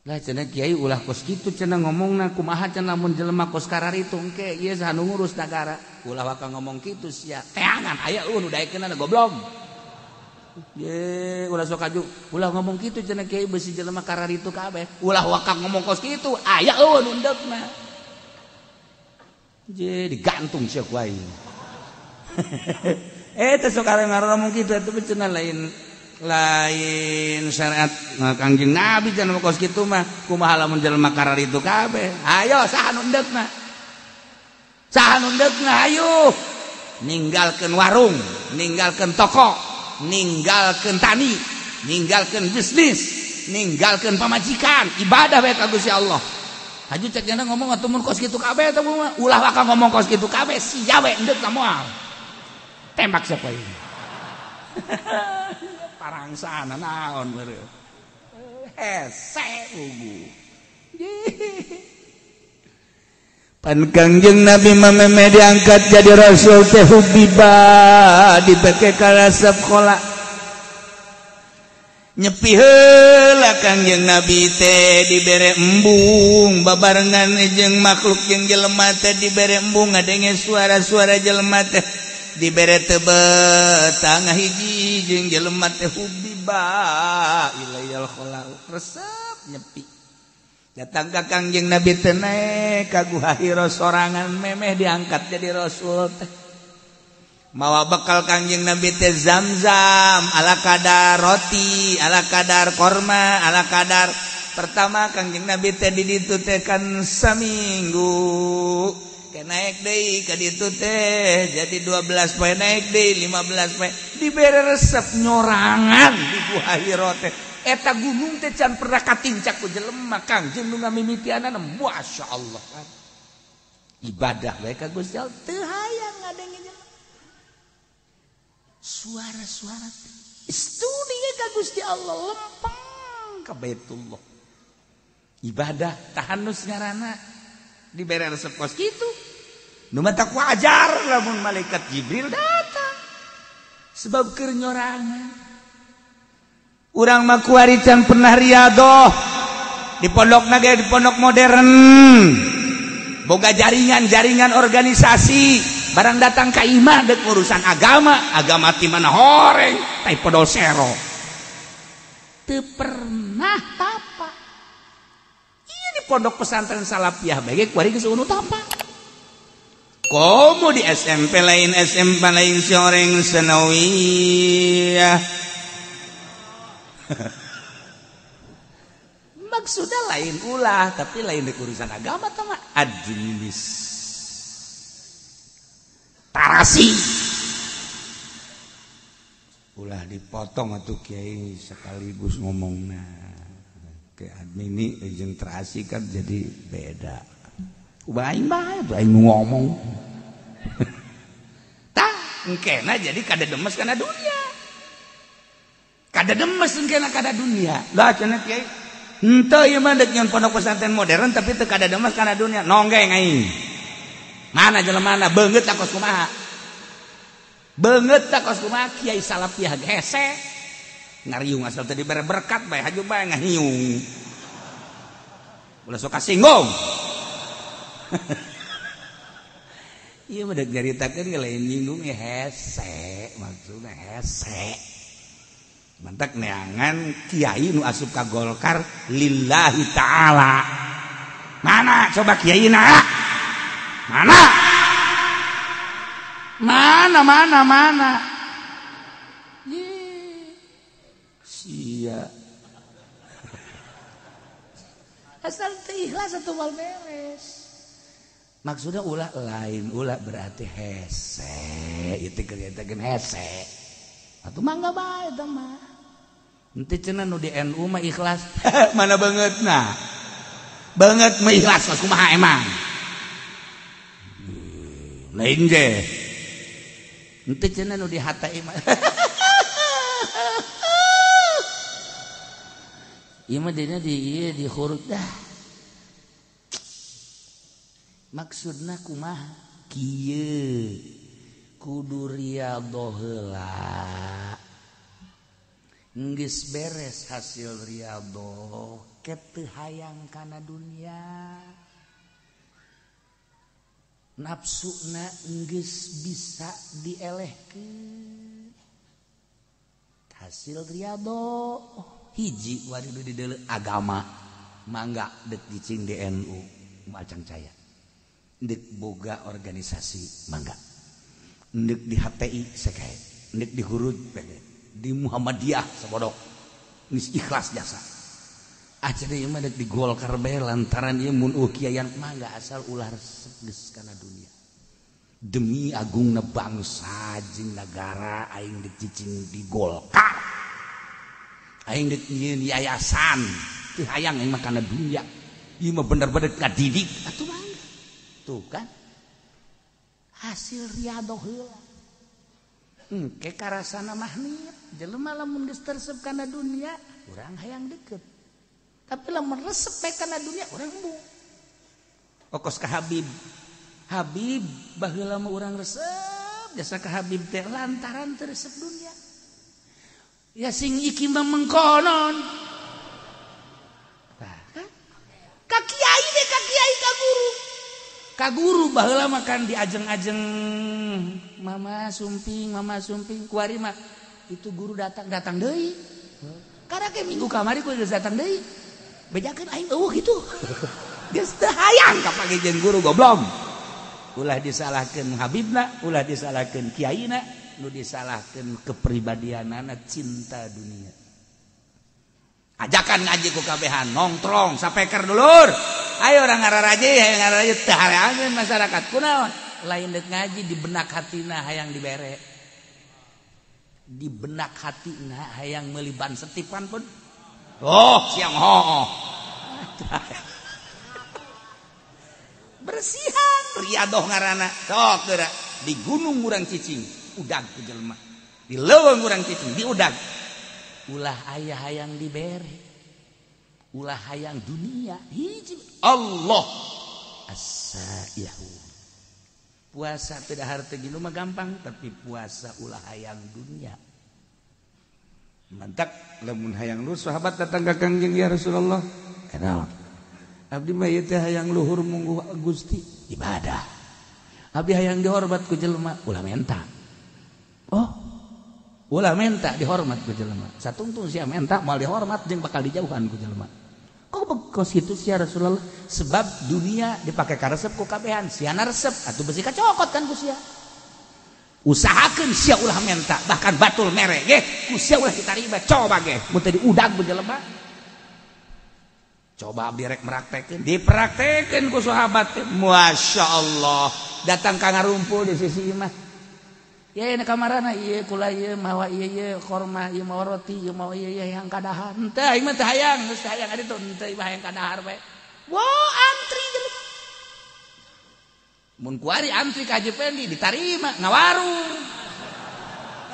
Lah cenah kiai ulah kos kitu cenah ngomongna kumaha cenah lamun jelema kos kararitu engke ieu saha nu ngurus nagara. Ulah waka ngomong kitu sia. Teangan aya eueuh nu daekeunana goblok. Ye ulah sok aju ulah ngomong kitu cenah kiai beusi jelema kararitu kabeh. Ulah waka ngomong kos kitu aya eueuh nu endekna. Jadi digantung sia ku aing. Teh sok ngomong kitu atuh cenah lain lain syariat Kangjeng Nabi cenah kos kitu mah kumaha lamun jelema kararitu kabeh. Ayo saha nu endekna? Saha nu endekna ayo. Ninggalkeun warung, ninggalkeun toko, ninggalkeun tani, ninggalkeun bisnis, ninggalkeun pamajikan, ibadah bae ka Gusti Allah. Haju cek jana ngomong atuh mun kos kitu kabeh eta mah ulah waka ngomong kos kitu kabeh sia we endek ka moal. Tembak siapa ieu. Parangsana naon meureun. Hese ugu. Pan Kangjeng Nabi mah diangkat jadi rasul teh hubiba dipake ka sekolah. Nyepi heula Kangjeng Nabi teh dibere embung babarengan jeung makhluk jeung jelema teh dibere embung ngadenge suara-suara jelema teh dibere tebet tangah hiji jeung jelema teh hubiba ilayal khala resep nyepi datang ka Kangjeng Nabi teh naek ka Guha Hira sorangan memeh diangkat jadi rasul teh. Mawa bekal Kangjeng Nabi teh zam-zam ala kadar roti, ala kadar korma, ala kadar. Pertama Kangjeng Nabi teh di ditu teh kan saminggu. Ke naik deui ka ditu teh jadi 12 poe naik deui 15 poe dibere resep nyorangan di Guha Hira teh. Eta gunung teh can pernah katincak ku jelema Kangjeng nu ngamimitianana masyaallah. Ibadah bae ka Gusti Allah teu hayang ngadenge jelema. Suara-suara studi ka Gusti Allah lempeng ka Baitullah. Ibadah tahannus ngaranna dibere resep kos kitu. Nu matak wajar lamun malaikat Jibril datang. Sebab keur nyorangan. Urang mah kuari can pernah riadoh. Di pondokna ge di pondok modern. Boga jaringan-jaringan organisasi. Barang datang ka imah dek urusan agama, agama ti mana horeng, tai podol sero. Teu pernah tapa. Ieu di pondok pesantren Salafiyah bae ge kuari geus unu tapa. Komo di SMP lain SMP lain si horeng sanawiyah. Maksudnya lain ulah, tapi lain dek urusan agama tama administ. Taras terasi. Ulah dipotong atuh kiai sekaligus ngomongna. Ke admini jeung terasi kan jadi beda. Ubah aing bae tuh aing ngomong. Tah, engkena jadi kada demes kana dunia. Kada demes engkena kada dunia. Lah cenah kiai henteu ieu mah deuk nyeun pondok pesantren modern tapi teu kada demes kana dunia. Nonggeng aing. Mana jelemana beungeut tak kos kumaha. Beungeut tak kos kumaha kiai salafiyah hese. Ngariung asal teu dibere berkat bae haju bae ngahiung. Ulah sok kasinggung. Ieu mah deuk nyaritakeun ge lain nyinggung ya hese, maksudna hese. Mantak neangan kiai nu asup ka Golkar lillahi ta'ala. Mana coba kiai na? Mana? Mana mana mana? Ye. Sia. Asal teu ikhlas atuh moal beres. Maksudnya ulah lain, ulah berarti hese. Itu kegiatan hese. Atuh mangga bae eta mah. Henteu cenah nu di NU mah ikhlas. Mana bangetna? Banget mah ikhlas kumaha emang? Lain je. Henteu cenah nu di HTI mah. Ieu mah dina di ieu di khurud dah. Maksudna kumaha? Kieu. Kudu riyadhoh heula. Geus beres hasil riyadhoh, teu hayang kana dunia. Nafsuna geus bisa dielehkeun. Hasil riyadhoh hiji wari di deuleu agama mangga deuk cicing di NU macang caya. Deuk boga organisasi mangga. Ndek di HTI sekae, ndek di Hurud pede, di Muhammadiyah sabodok. Geus ikhlas jasa. Ah cenah ieu mah deuk di Golkar bae lantaran ieu mun kiaian mangga asal ulah resep geus kana dunia. Demi agungna bangsa jeung nagara aing deuk cicing di Golkar. Aing deuk nyieun yayasan, teu hayang aing mah kana dunia. Ieu mah bener-bener ngadidik atuh mangga. Tuh kan. Hasil riyadhoh heula. Engke karasana mahnit, jelema lamun geus teresep kana dunia, urang hayang deket. Tapi lamun resep bae kana dunia, urang embung. Okos ka Habib. Habib baheula mah urang resep, jasa ka Habib teh lantaran teu resep dunia. Ya sing iki mah mengkonon. Tah kan? Ka kiai deh, ka kiai ka guru. Ka guru baheula mah kan diajeng-ajeng mama sumping kuari mah itu guru datang datang deui. Karena ke minggu kamari ku geus datang deui. Bejakeun aing eueuh kitu. Geus teu hayang ka pake jeung guru goblok. Ulah disalahkeun habibna, ulah disalahkeun kiaina, nu disalahkeun kepribadianana cinta dunia. Ajakan ngaji ku kabehan nongtrong sapeker dulur. Ayo orang ngararaje, ayo ngararaje teu hareangeun masyarakat kunaon? Lain deuk ngaji di benak hatina hayang dibere. Di benak hatina hayang meuli ban setipan pun. Oh, siang hooh. Bersihan riadoh ngaranna. Sok geura di gunung urang cicing, udag ku jelema. Di leuweung urang cicing, diudag. Ulah aya hayang dibere. Ulah hayang dunia hiji Allah as-saihu. Puasa tidak harta gini mah gampang, tapi puasa ulah hayang dunia. Mantak lamun hayang luhur sahabat datang ka Kangjeng ya Rasulullah. Kenal. Abdi mah ieu teh hayang luhur mungguh Gusti ibadah. Abdi hayang dihormat ku jelema ulah menta. Oh. Ulah menta dihormat ku jelema. Satungtung sia menta moal dihormat jeung bakal dijauhan ku jelema. Kok kos kitu sia Rasulullah? Sebab dunia dipake karesep ku kabehan, sia resep atuh besi kacokot kan ku sia. Usahakeun sia ulah menta, bahkan batul mere ge ku sia ulah ditarima, coba ge mun teu diudag ku jelema. Coba abdi rek meraktekeun, dipraktekeun ku sahabat teh. Masya Allah, datang ka ngarumpul di sisi imah. Ye na kamarana ieu kula ieu mawa ieu ieu korma ieu mawa roti ieu mawa ieu ieu hayang kadahar. Henteu aing mah teu hayang, geus teu hayang ari teu henteu hayang kadahar bae. Wah, antri jelema. Mun kuari antri ka Haji Pendi ditarima ngawarung.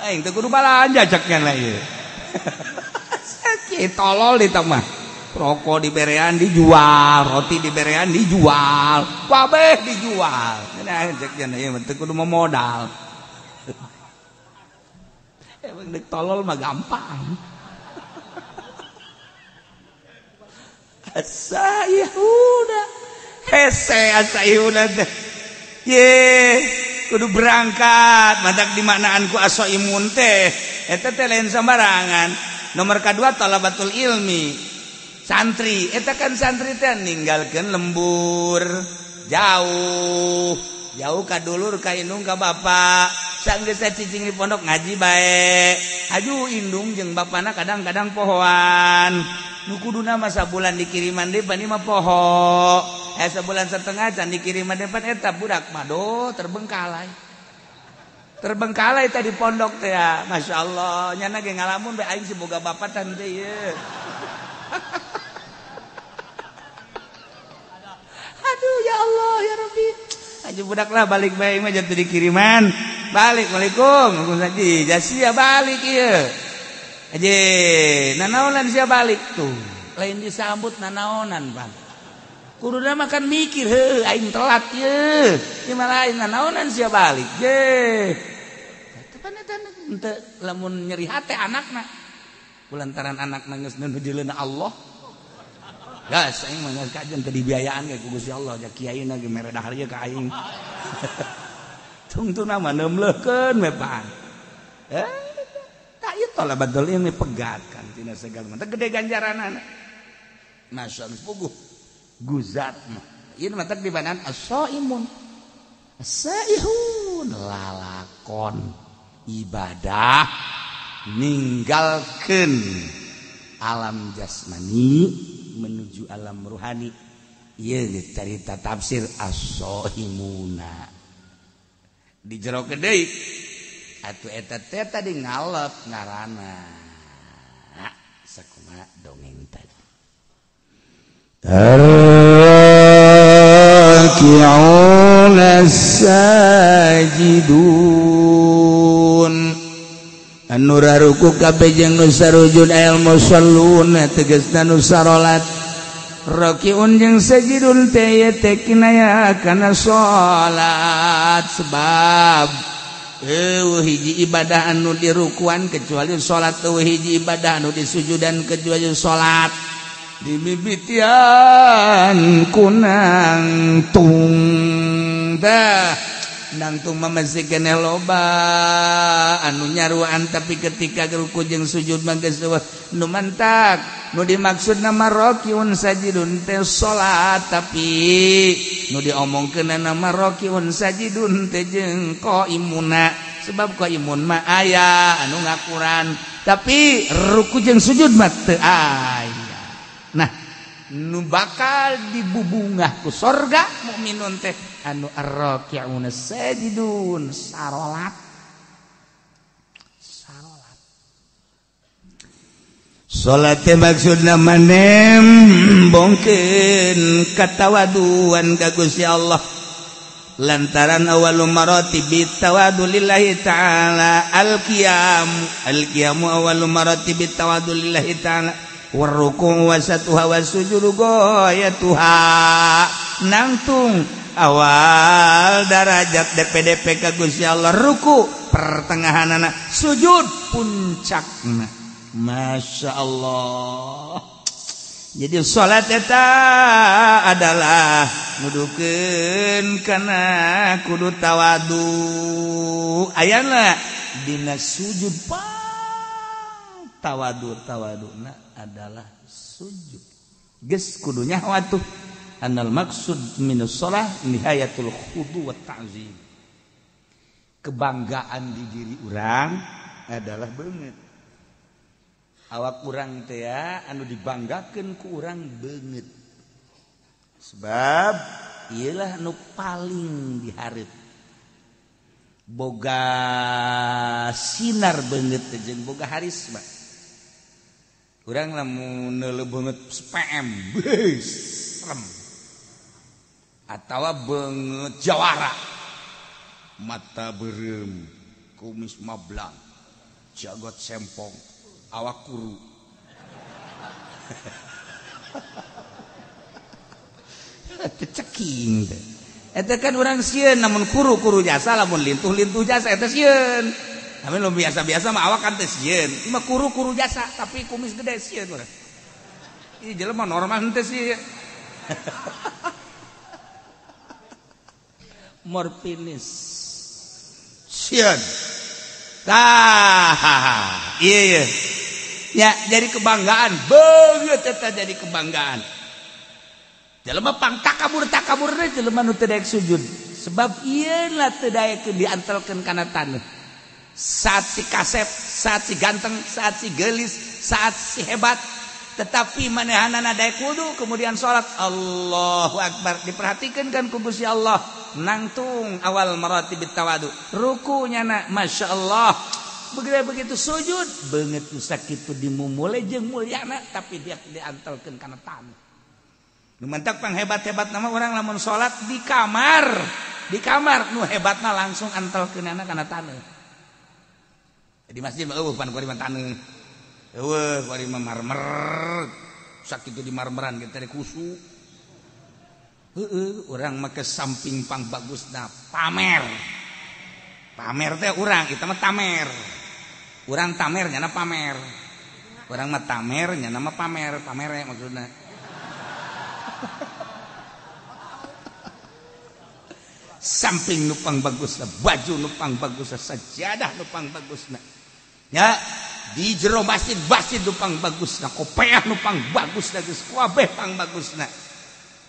Aing teu kudu balanja cek nya ieu. Sakit tolol di mah. Rokok diberean dijual, roti diberean dijual, kabeh dijual. Nah cek nya ieu mah teu kudu modal. Emang dek tolol mah gampang. Asa Yehuda. Hese asa Yehuda teh. Ye, kudu berangkat. Matak dimaknaan ku aso imun teh. Eta teh lain sembarangan. Nomor kadua talabatul ilmi. Santri, eta kan santri teh ninggalkeun lembur jauh. Jauh ka dulur ka indung ka bapak. Sanggeus cicing di pondok ngaji bae. Aju indung jeung bapana kadang-kadang pohoan. Nu kuduna mah sabulan dikiriman depan ieu mah poho. Sabulan setengah can dikiriman depan eta budak mah do terbengkalai. Terbengkalai tadi pondok teh ya. Masyaallah, nyana ge ngalamun bae aing si boga bapak tan teh ieu. Aduh ya Allah ya Rabbi. Aja budak lah balik bae mah jatuh dikiriman. Balik, waalaikum. Haji, jasia balik ieu. Haji, nanaonan sia balik tuh. Lain disambut nanaonan, Bang. Kuduna mah kan mikir, heuh aing telat ieu. Ieu mah lain nanaonan sia balik. Ye. Tepan eta henteu lamun nyeri hate anakna. Kulantaran anakna geus nuju leuna Allah. Gas aing mah geus kajen teu dibiayaan ge ku Gusti Allah, ja kiaina ge mere dahar ieu ka aing. Tungtuna mah neumleukeun we pan. Tak ieu talabatul ilmi pegat kan tina segala mah gede ganjaranana. Masyaallah puguh guzat mah. Ieu mah teh dibanan as-shaimun. As-saihun lalakon ibadah ninggalkeun alam jasmani menuju alam ruhani. Ieu carita tafsir as-shaimuna. Di jero deui atuh eta teh tadi ngalep ngaranna sakumaha dongeng tadi. Arraki'una sajidun anu raruku kabeh jeung nu sarujud al musallun tegasna nu sarolat. Rakiun jeung sajidun teh teh kinaya kana salat sebab eueuh hiji ibadah anu dirukuan kecuali salat, eueuh hiji ibadah anu disujudan kecuali salat. Dimimitian kunang tung tah nangtung mah masih keneh loba anu nyaruan tapi ketika ruku jeung sujud mah geus eueuh nu mantak. Nu dimaksud nama rokiun sajidun teh salat tapi nu diomongkeun nama rokiun sajidun teh jeung qaimuna sebab qaimun mah aya anu ngakuran tapi ruku jeung sujud mah teu aya. Nah nu bakal dibubungah ku sorga mukminun teh anu arraki'una sajidun sarolat. Sarolat. Salat teh maksudna manembongkeun katawaduan ka Gusti Allah lantaran awwalu maratibi tawadu lillahi ta'ala al-qiyam al-qiyamu awwalu maratibi tawadu lillahi ta'ala warruku wasatuha wasujudu goyatuha nangtung awal darajat DPDP ka Gusti Allah ruku pertengahanana sujud puncakna. Masya Allah. Jadi salat eta adalah nudukeun kana kudu tawadu ayana dina sujud pang tawadu tawaduna adalah sujud. Geus kudu nyaho atuh anal maksud minus shalah nihayatul khudu wa ta'zim. Kebanggaan di diri urang adalah beungeut. Awak urang teh anu dibanggakeun ku urang beungeut. Sebab ieulah nu paling dihareup. Boga sinar beungeut teh jeung boga harisma. Urang lamun neuleuh beungeut PM, beuh, serem. Atawa beungeut jawara. Mata beureum, kumis mablang, jagot sempong, awak kuru. Teu ceking teh. Eta kan urang sieun namun kuru-kuru jasa lamun lintuh-lintuh jasa eta sieun. Tapi lu biasa-biasa mah awak kan teh sieun. Ieu mah kuru-kuru jasa tapi kumis gede sieun urang. Ieu jelema normal henteu sih. Morfinis. Sieun. Tah, iya iya. Ya, jadi kebanggaan, beungeut eta jadi kebanggaan. Jelema pang takabur-takabur teh jelema nu teu daek sujud. Sebab ieu lah teu daekeun diantelkeun kana taneuh. Saat si kasep, saat si ganteng, saat si geulis, saat si hebat, tetapi manehanana daek wudu kemudian salat Allahu Akbar diperhatikeun kan ku Gusti Allah nangtung awal maratibit tawadu. Rukunya na Masya Allah. Begitu sujud beungeut nu sakitu dimumule jeung mulyana tapi dia diantelkeun kana taneuh. Nu mantak panghebat-hebat nama orang lamun salat di kamar nu hebatna langsung antelkeunana kana taneuh. Di masjid mah eueuh pan kuari mah taneuh. Eueuh kuari mah marmer. Sakitu di marmeran ge teh kusu. Heueuh urang mah ke samping pang bagusna pamer. Pamer teh urang eta mah tamer. Urang tamer nyana pamer. Urang mah tamer nyana mah pamer, pamere maksudna. Samping nupang bagusna, baju nupang bagusna, sajadah nupang bagusna. Ya, di jero masjid nupang bagusna, kopeah nupang bagusna, geus kabeh pang bagusna.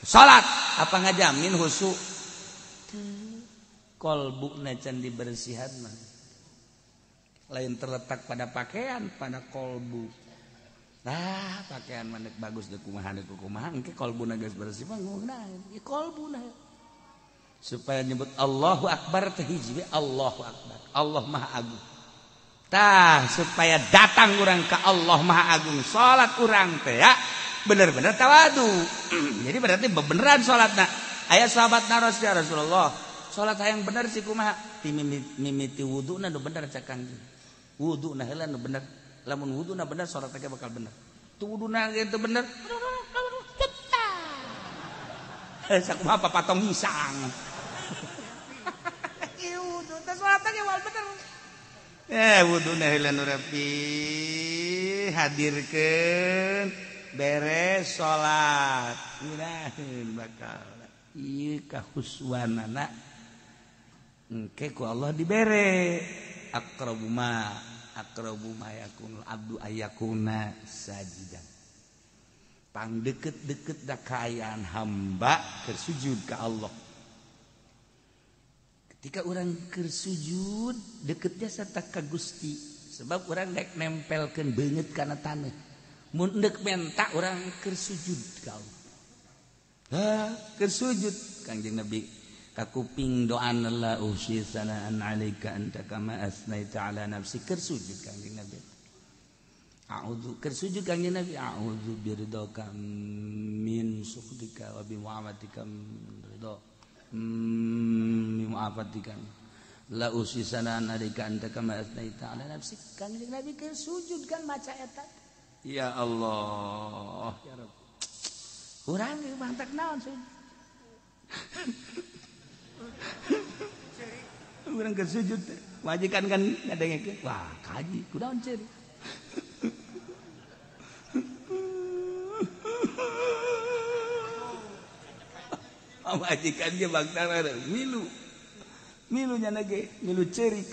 Salat apa ngajamin khusyuk? Kolbuna can dibersihan mah. Lain terletak pada pakaian, pada kolbu. Nah, pakaian manek bagus deuk kumaha deuk kumaha engke kolbuna geus bersih mah ngeunaheun. Ieu kolbuna. Supaya nyebut Allahu Akbar teh hiji we Allahu Akbar. Allah Maha Agung. Tah supaya datang urang ka Allah Maha Agung, salat urang teh ya bener-bener tawadu. Jadi berarti bebeneran salatna. Aya sahabat naros ya Rasulullah, salat hayang bener sih kumaha? Ti mimiti wuduna nu bener cak Kangjeng. Wuduna heula nu bener. Lamun wuduna bener salat teh bakal bener. Tu wuduna ge teu bener. Sakumaha papatong hisang. Ieu wudu teh salat ge wal bener. Wuduna heula nu rapi hadirkeun beres salat. Ngeunaheun bakal. Ieu kahuswanana engke ku Allah dibere. Aqrabu ma yakunul abdu ayakuna sajidan. Pang deket-deket da kaayaan hamba keur sujud ka Allah. Ketika orang keur sujud deketnya serta ka Gusti, sebab orang daek nempelkeun beungeut kana taneuh. Mun deuk menta urang keur sujud ka Allah. Ha, keur sujud Kangjeng Nabi kakuping doana la uhsi sanaan alaika anta kama asnaita ala nafsi keur sujud Kangjeng Nabi. A'udzu keur sujud Kangjeng Nabi a'udzu biridhaka min sukhtika wa bi mu'afatika ridha min mu'afatika la uhsi sanaan alaika anta kama asnaita ala nafsi. Kangjeng Nabi keur sujud kan maca eta. Ya Allah ya Rabb. Urang ieu mantak naon sujud. Urang keur sujud majikan kan ngadengekeun wah kaji kunaon ceurik. Majikan ge bangsa milu. Milu nya ge milu ceurik.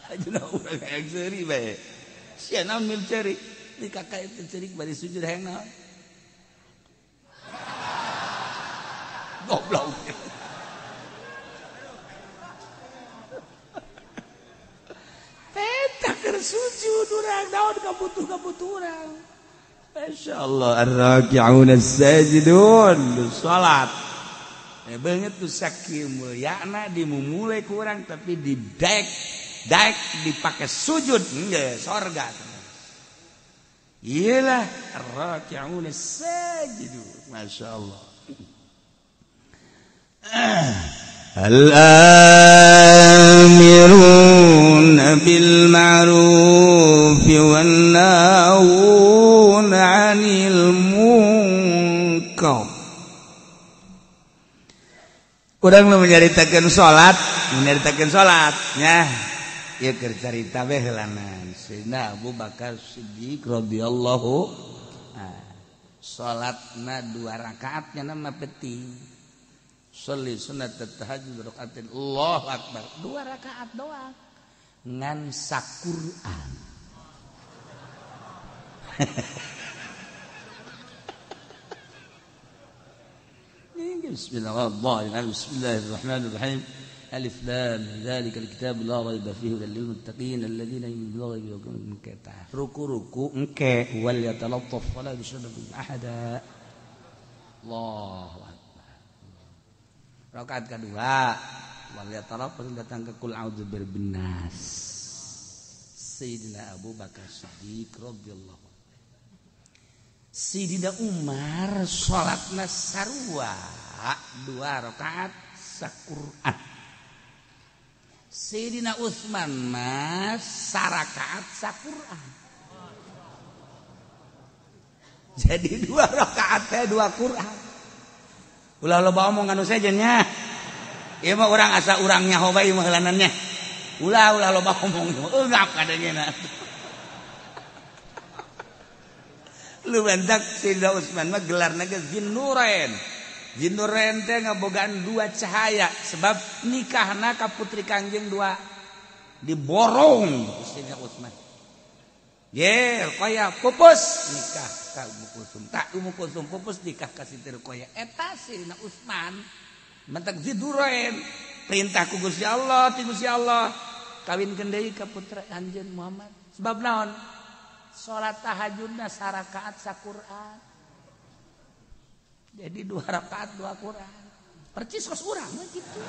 Ajuna urang hayang seuri bae. Sia naon milu ceurik? Di kakak itu ceurik bari sujud hayang naon? Goblok. Peta keur sujud urang naon kabutuh-kabutuh urang. Masya Allah ar-raki'un as-sajidun salat. Ya banget tuh sakieu mulyana dimumule kurang tapi didaek daek dipakai sujud enggak sorga. Iyalah ar-raki'un as-sajidun. Masya Allah. Al-amiruna bil ma'ruf wan nahuna 'anil munkar. Urang nu menyaritakeun salat, nya. Ieu keur carita we heulanan. Sayyidina Abu Bakar Siddiq radhiyallahu salatna 2 rakaat nya mah penting. Sholli sunat tahajud rakaatin Allahu akbar 2 rakaat doang ngan saquran. Bismillahirrahmanirrahim. Bismillahirrahmanirrahim. Alif lam dzalikal kitab la raiba fihi hudal lil muttaqin alladziina yu'minuuna bil ghaibi wa yuqimuna ruku-ruku engke wal yatalattaf wala yushriku bihi ahada. Allahu akbar. Rakaat kedua wal yataraf datang ke kul a'udzu birabbinas. Sayyidina Abu Bakar Siddiq radhiyallahu anhu. Sayyidina Umar salatna sarua 2 rakaat saquran. Sayyidina Utsman mah sarakaat saquran. Jadi 2 rakaat teh 2 Quran. Ulah loba omong anu sejen nya. Ieu mah urang asa urang nyaho bae mah heulanannya. Ulah ulah loba omong eungap kadangena. Lu bentak Sayyidina Utsman mah gelarna ge Zinnurain. Zinnurain teh ngabogaan 2 cahaya sebab nikahna ka putri Kangjeng 2 diborong Sayyidina Utsman. Ye, Ruqayyah pupus nikah ka Ummu Kulsum. Tak Ummu Kulsum pupus nikah ka Siti Ruqayyah. Eta Sayyidina Utsman mentak Zinnurain perintah ku Gusti Allah, ti Gusti Allah kawinkeun deui ka putra anjeun Muhammad. Sebab naon? Salat tahajudna sarakaat saquran. Jadi 2 rakaat 2 Quran. Percis kos urang mah kitu.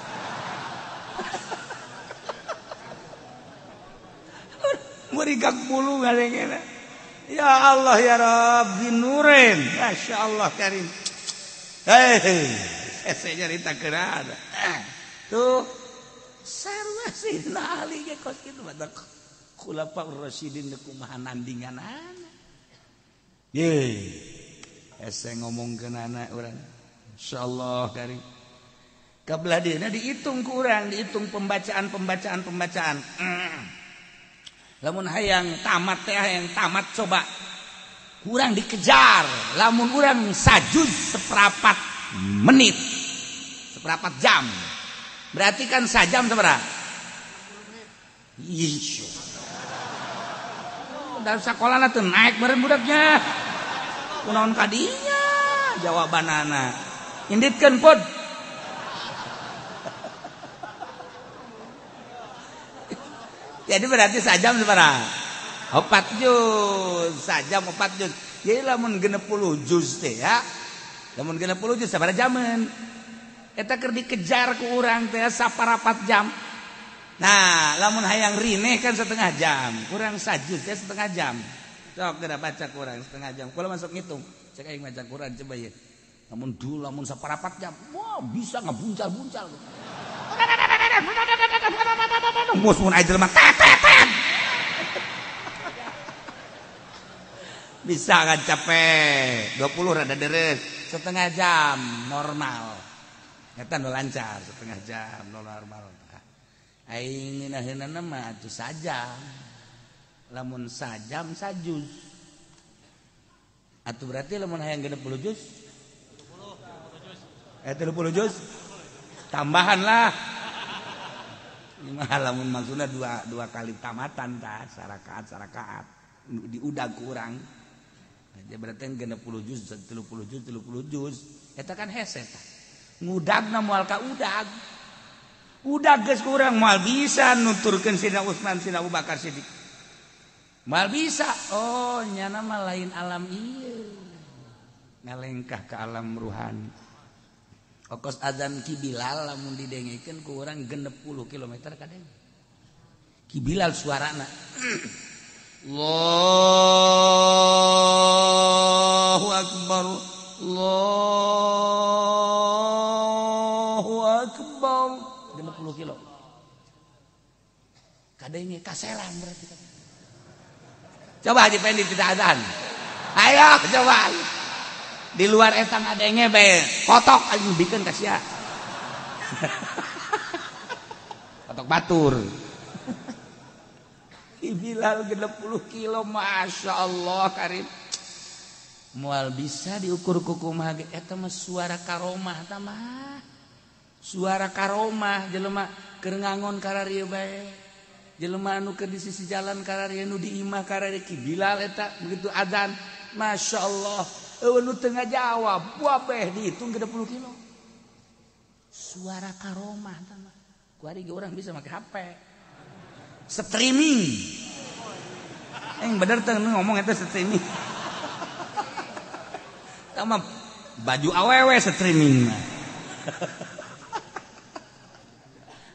Merigak bulu ngalengena. Ya Allah ya Rabbi nurin. Masya Allah karim. Hei, saya nyarita kerana. Tuh, sarua Sayyidina Ali ge kos kitu badak. Khulafaur Rasyidin kumaha nandinganana. Ye. Hese ngomongkeun anak urang. Insyaallah karim. Kabelah dieuna dihitung ku urang, dihitung pembacaan. Lamun hayang tamat teh hayang tamat coba kurang dikejar. Lamun urang sajuz seperempat menit, seperempat jam, berarti kan sajam sabaraha? Ih, dalam sekolah tuh naik bareng budaknya. Kunaon kadinya jawabanana. Inditkeun pod. Jadi berarti sajam sabaraha? 4 juz, sajam 4 juz. Jadi lamun 60 juz teh ya. Lamun 60 juz sabaraha jaman? Eta keur dikejar ku urang teh saparapat jam. Nah, lamun hayang rineh kan setengah jam, kurang sajuz teh setengah jam. Sok geura baca kurang setengah jam. Kula masuk ngitung. Cek aing maca Quran coba ye. Lamun dulu lamun saparapat jam, wah bisa ngebuncal-buncal. Mus mun aja mah tet. Bisa kan capek. 20 rada deres, setengah jam normal. Eta nu lancar setengah jam normal. Aing ngeunaheunana mah atuh sajam. Lamun sajam sajuz. Atuh berarti lamun hayang 60 juz? 30 juz. Tambahan lah. Lamun maksudna dua kali tamatan tah sarakaat diudag kurang. Dia berarti 60 juz, 30 juz, 30 juz. Eta kan hese tah. Ngudagna moal ka udag. Udag geus kurang moal bisa nuturkeun Sayyidina Utsman, Sayyidina Abu Bakar Siddiq. Mal bisa. Oh, nyana mah lain alam ieu. Ngalengkah ke alam ruhani. Okos azan Ki Bilal lamun didengekeun ku urang 60 km kadeng. Ki Bilal suarana. Allahu akbar. Allahu akbar. 60 kilo. Kadenge kaselan berarti. Coba Haji Pendi tidak azan. Ayo coba. Di luar eta ngadenge bae, kotok anjing bikeun ka sia. Kotok batur. Ki Bilal 60 kilo, Masya Allah karim. Moal bisa diukur ku kumaha ge eta mah suara karomah ta mah. Suara karomah jelema keur ngangon kararieu bae. Jelema anu keur di sisi jalan kararieu nu di imah kararieu Ki Bilal eta begitu adzan, Masya Allah. Eueuh nu teu ngajawab, wabeh dihitung 60 kilo. Suara karomah ta mah. Kuari ge urang bisa make HP. Streaming. Bener teh ngomong eta streaming. Tah mah baju awewe streaming mah.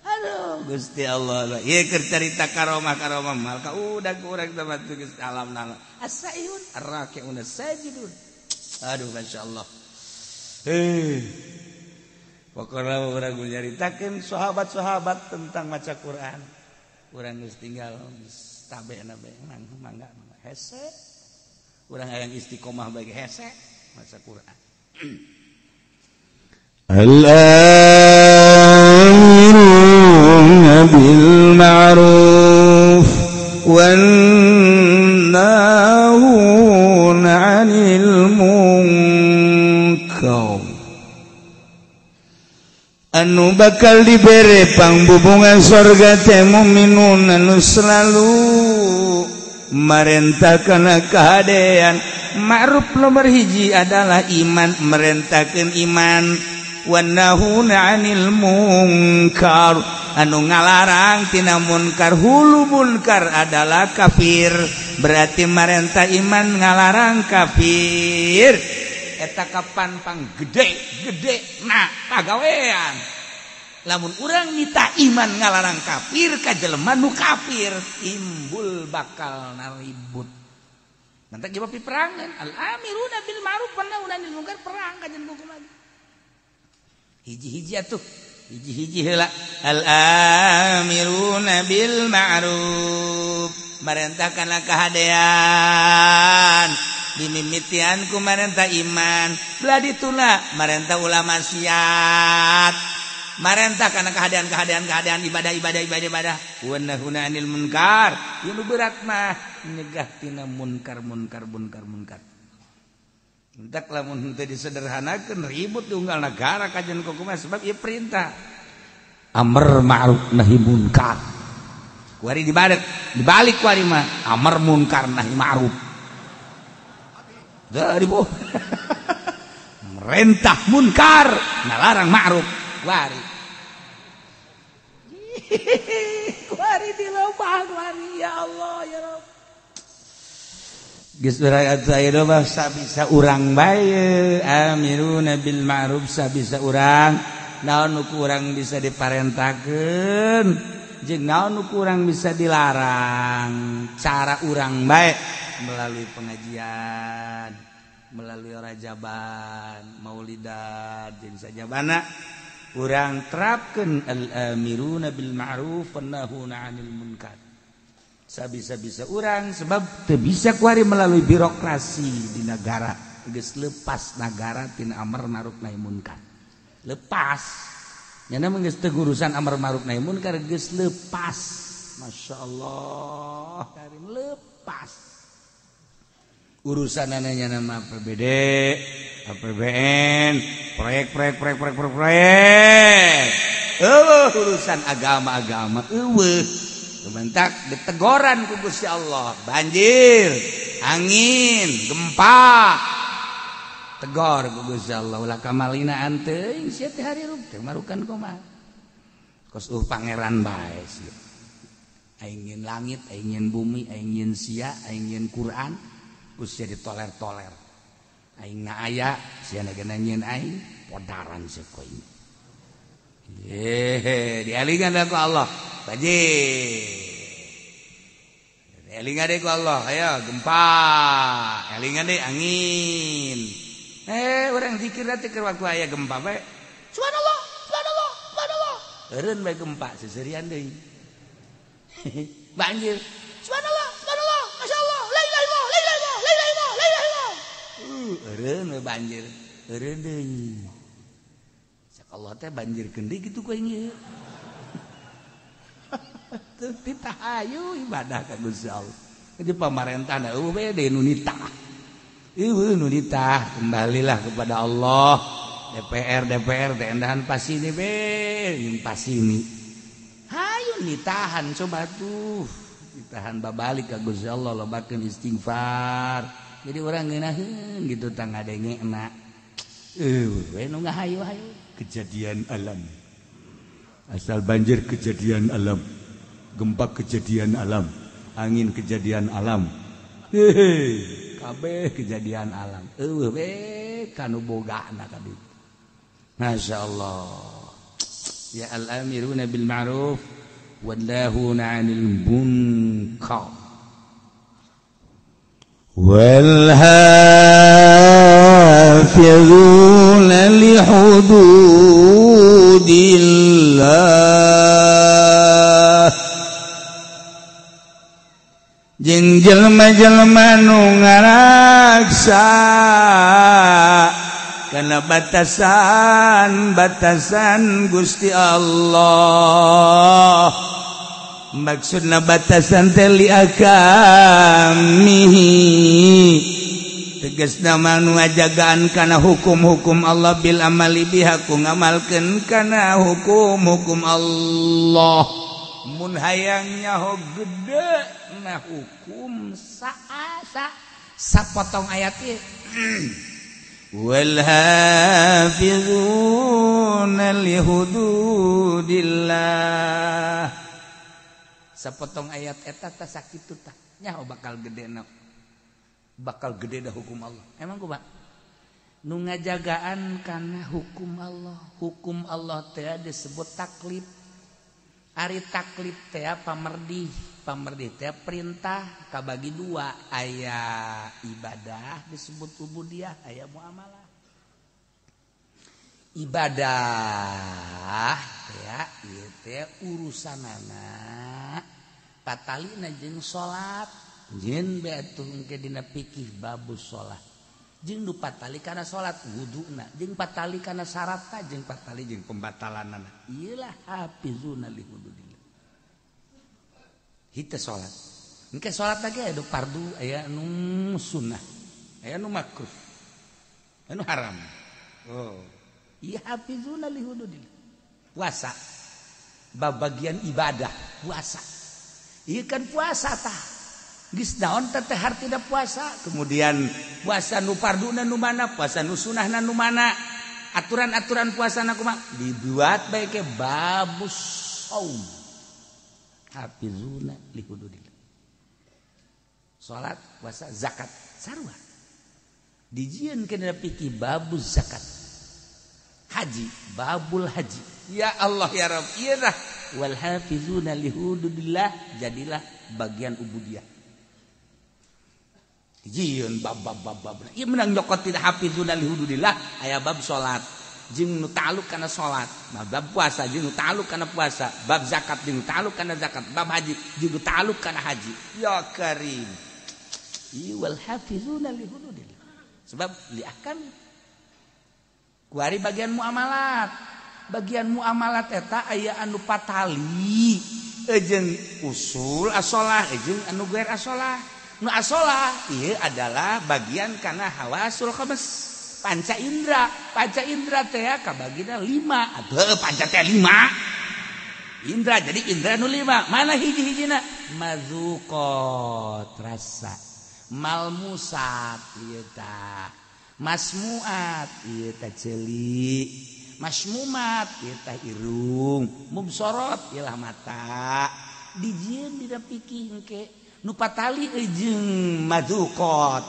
Aduh Gusti Allah. Ieu keur carita karomah-karomah mal ka udah kurang teh mah geus alam nala. Asaihun arraki'un sajidun. Aduh Masya Allah. Pokoknya orang nyaritakeun sahabat-sahabat tentang maca Quran. Urang geus tinggal tabe nabe mangga hese. Urang hayang istiqomah bagi hese maca Quran. Al-amiruna bil ma'ruf wan nahuna 'anil munkar. Anu bakal dibere pangbubungan sorga teh mukminun anu selalu marentahkeun kahadean. Ma'ruf nomor hiji adalah iman, merentahkeun iman. Wan nahuna 'anil munkar, anu ngalarang tina munkar. Hulu munkar adalah kafir, berarti marentah iman ngalarang kafir. Eta kapan pang gede-gede nah pagawean. Lamun urang nita iman ngalarang kafir ka jelema nu kafir timbul bakal naribut. Nanti jawab peperangan. Al amiruna bil ma'ruf wa nahuna 'anil munkar, perang ka jeung kumaha. Hiji-hiji atuh, hiji-hiji heula. Al amiruna bil ma'ruf, marentahkanlah kahadean. Dimimitian ku marentah iman, belah dituna marentah ulama maksiat, marentah kana kahadean-kahadean kahadean ibadah ibadah ibadah ibadah. Wa nahuna 'anil munkar, ieu nu berat mah nyegah tina munkar munkar munkar munkar. Entak lamun henteu disederhanakeun ribut di unggal nagara kajian kumaha sebab ieu perintah amar ma'ruf nahi munkar. Kuari dibalik, dibalik kuari mah amar munkar nahi ma'ruf. Dari bu merentah munkar ngalarang ma'ruf. Kuari kuari di lembah kuari ya Allah ya Rabb. Geus urang aya mah sabisa urang bae amiruna bil ma'ruf, sabisa urang naon nu kurang bisa diparentakeun jeung naon nu kurang bisa dilarang. Cara urang bae melalui pengajian, melalui rajaban, maulidan jeung sajabana urang terapkeun al-amiruna bil ma'ruf wan nahuna 'anil munkar. Sabisa-bisa urang sebab teu bisa kuari melalui birokrasi di negara. Geus lepas negara tina amar ma'ruf nahi munkar. Lepas. Nyana mah geus teu urusan amar ma'ruf nahi munkar, geus lepas. Masya Allah, karim lepas. Urusanana nyana mah APBD, APBN, proyek proyek proyek proyek proyek proyek. Eueuh urusan agama-agama eueuh. Kebentak ditegoran ku Gusti Allah, banjir, angin, gempa. Tegor ku Gusti Allah, ulah kamalina anteuing sia teh harirup teh marukan kumaha. Kos pangeran bae sia. Aing nyeun langit, aing nyeun bumi, aing nyeun sia, aing nyeun Quran, ku sia ditoler-toler. Aing na aya, sia na nyeun aing, podaran sia ku aing. Ye, dialingan ku Allah. Bajir. Elingan deh ku Allah, ayo gempa, elingan deh angin. Orang zikir nanti ke waktu aya gempa bae. Subhanallah, subhanallah, subhanallah. Eureun bae gempa seserian deui. Banjir. Subhanallah, subhanallah, masyaallah, la ilaha illallah, la ilaha illallah, la ilaha illallah, la ilaha illallah. Eureun bae banjir, eureun deui. Cak Allah teh banjir deui kitu ku aing ieu. Titahayu ibadah ka Gusti Allah. Jadi pamarentah eueuh we deui nu nitah. Eueuh nu nitah, kembalilah kepada Allah. DPR DPR teh endahan pasini be, jeung pasini. Hayu nitahan coba tuh. Ditahan babalik ka Gusti Allah lobakeun istighfar. Jadi urang ngeunaheun gitu tah ngadengena. Eueuh we nu ngahayu-hayu kejadian alam. Asal banjir kejadian alam. Gempa kejadian alam, angin kejadian alam, hehe, kabeh kejadian alam. Eueuh we kanu bogana ka ditu. Masya Allah. Ya al-amiruna bil ma'ruf wan nahuna 'anil munkar. Wal hafizuna li hududillah. Jeung jelema-jelema nu ngaraksa kana batasan-batasan Gusti Allah. Maksudna batasan teh li akamihi, tegasna mah nu ngajagaan kana hukum-hukum Allah bil amali biha ku ngamalkeun kana hukum-hukum Allah. Mun hayang nyaho gede nah hukum saasa sapotong ayat ieu. Wal hafizuna li hududillah. Sapotong ayat eta tah sakitu tah nyaho bakal gede na, bakal gede dah hukum Allah. Emang kumaha? Nu ngajagaan kana hukum Allah. Hukum Allah teh disebut taklif. Ari taklif teh pamerdih, pamerdih teh perintah kabagi dua, aya ibadah disebut ubudiyah, aya muamalah. Ibadah teh ieu teh urusanana patalina jeung salat, jeung bae atuh engke dina fikih babus salat. Jeung nu patali kana salat wuduna, jeung patali kana syaratna, jeung patali jeung pembatalanana. Ieulah hafizuna li hududillah. Hita salat. Engke salat lagi aya nu fardu, aya nu sunnah, aya nu makruh, aya nu haram. Oh. Ieu hafizuna li hududillah. Puasa babagian ibadah, puasa. Ieu kan puasa tah. Geus naon teh hartina puasa, kemudian puasa nu farduna nu mana, puasa nu sunahna nu mana, aturan-aturan puasana kumaha dibuat bae ke babus saum. Hafizuna li hududillah. Salat, puasa, zakat sarua. Dijieun kana fikih babus zakat. Haji, babul haji. Ya Allah ya Rabb, ieu tah wal hafizuna li hududillah jadilah bagian ubudiyah. Jieun bab bab bab bab. Ieu menang nyokot tidak hafizuna li hududillah aya bab salat jeung nu ta'alluq kana salat, bab puasa jeung nu ta'alluq kana puasa, bab zakat jeung nu ta'alluq kana zakat, bab haji jeung nu ta'alluq kana haji. Ya Karim. Ieu wal hafizuna li hududillah. Sebab li ahkam. Kuari bagian muamalat. Bagian muamalat eta aya anu patali jeung usul asolah jeung anu gair asolah. Nu asolah ieu adalah bagian kana hawasul khams, panca indra. Panca indra teh kabagina 5. Atuh panca teh 5. Indra jadi indra nu 5. Mana hiji-hijina? Mazuqat rasa, malmusat ieu tah, masmuat ieu tah ceuli, masmumat ieu tah irung, mubsorot ieu lah mata. Dijieun dina fikih engke nu patali jeung mazukot.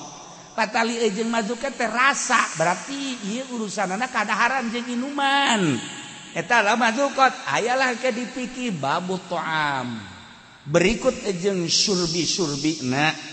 Patali jeung mazukot teh rasa, berarti ieu urusanana kadaharan jeung inuman. Eta lah mazukot, ayalah ke dipikih babu ta'am. Berikut jeung surbi-surbina.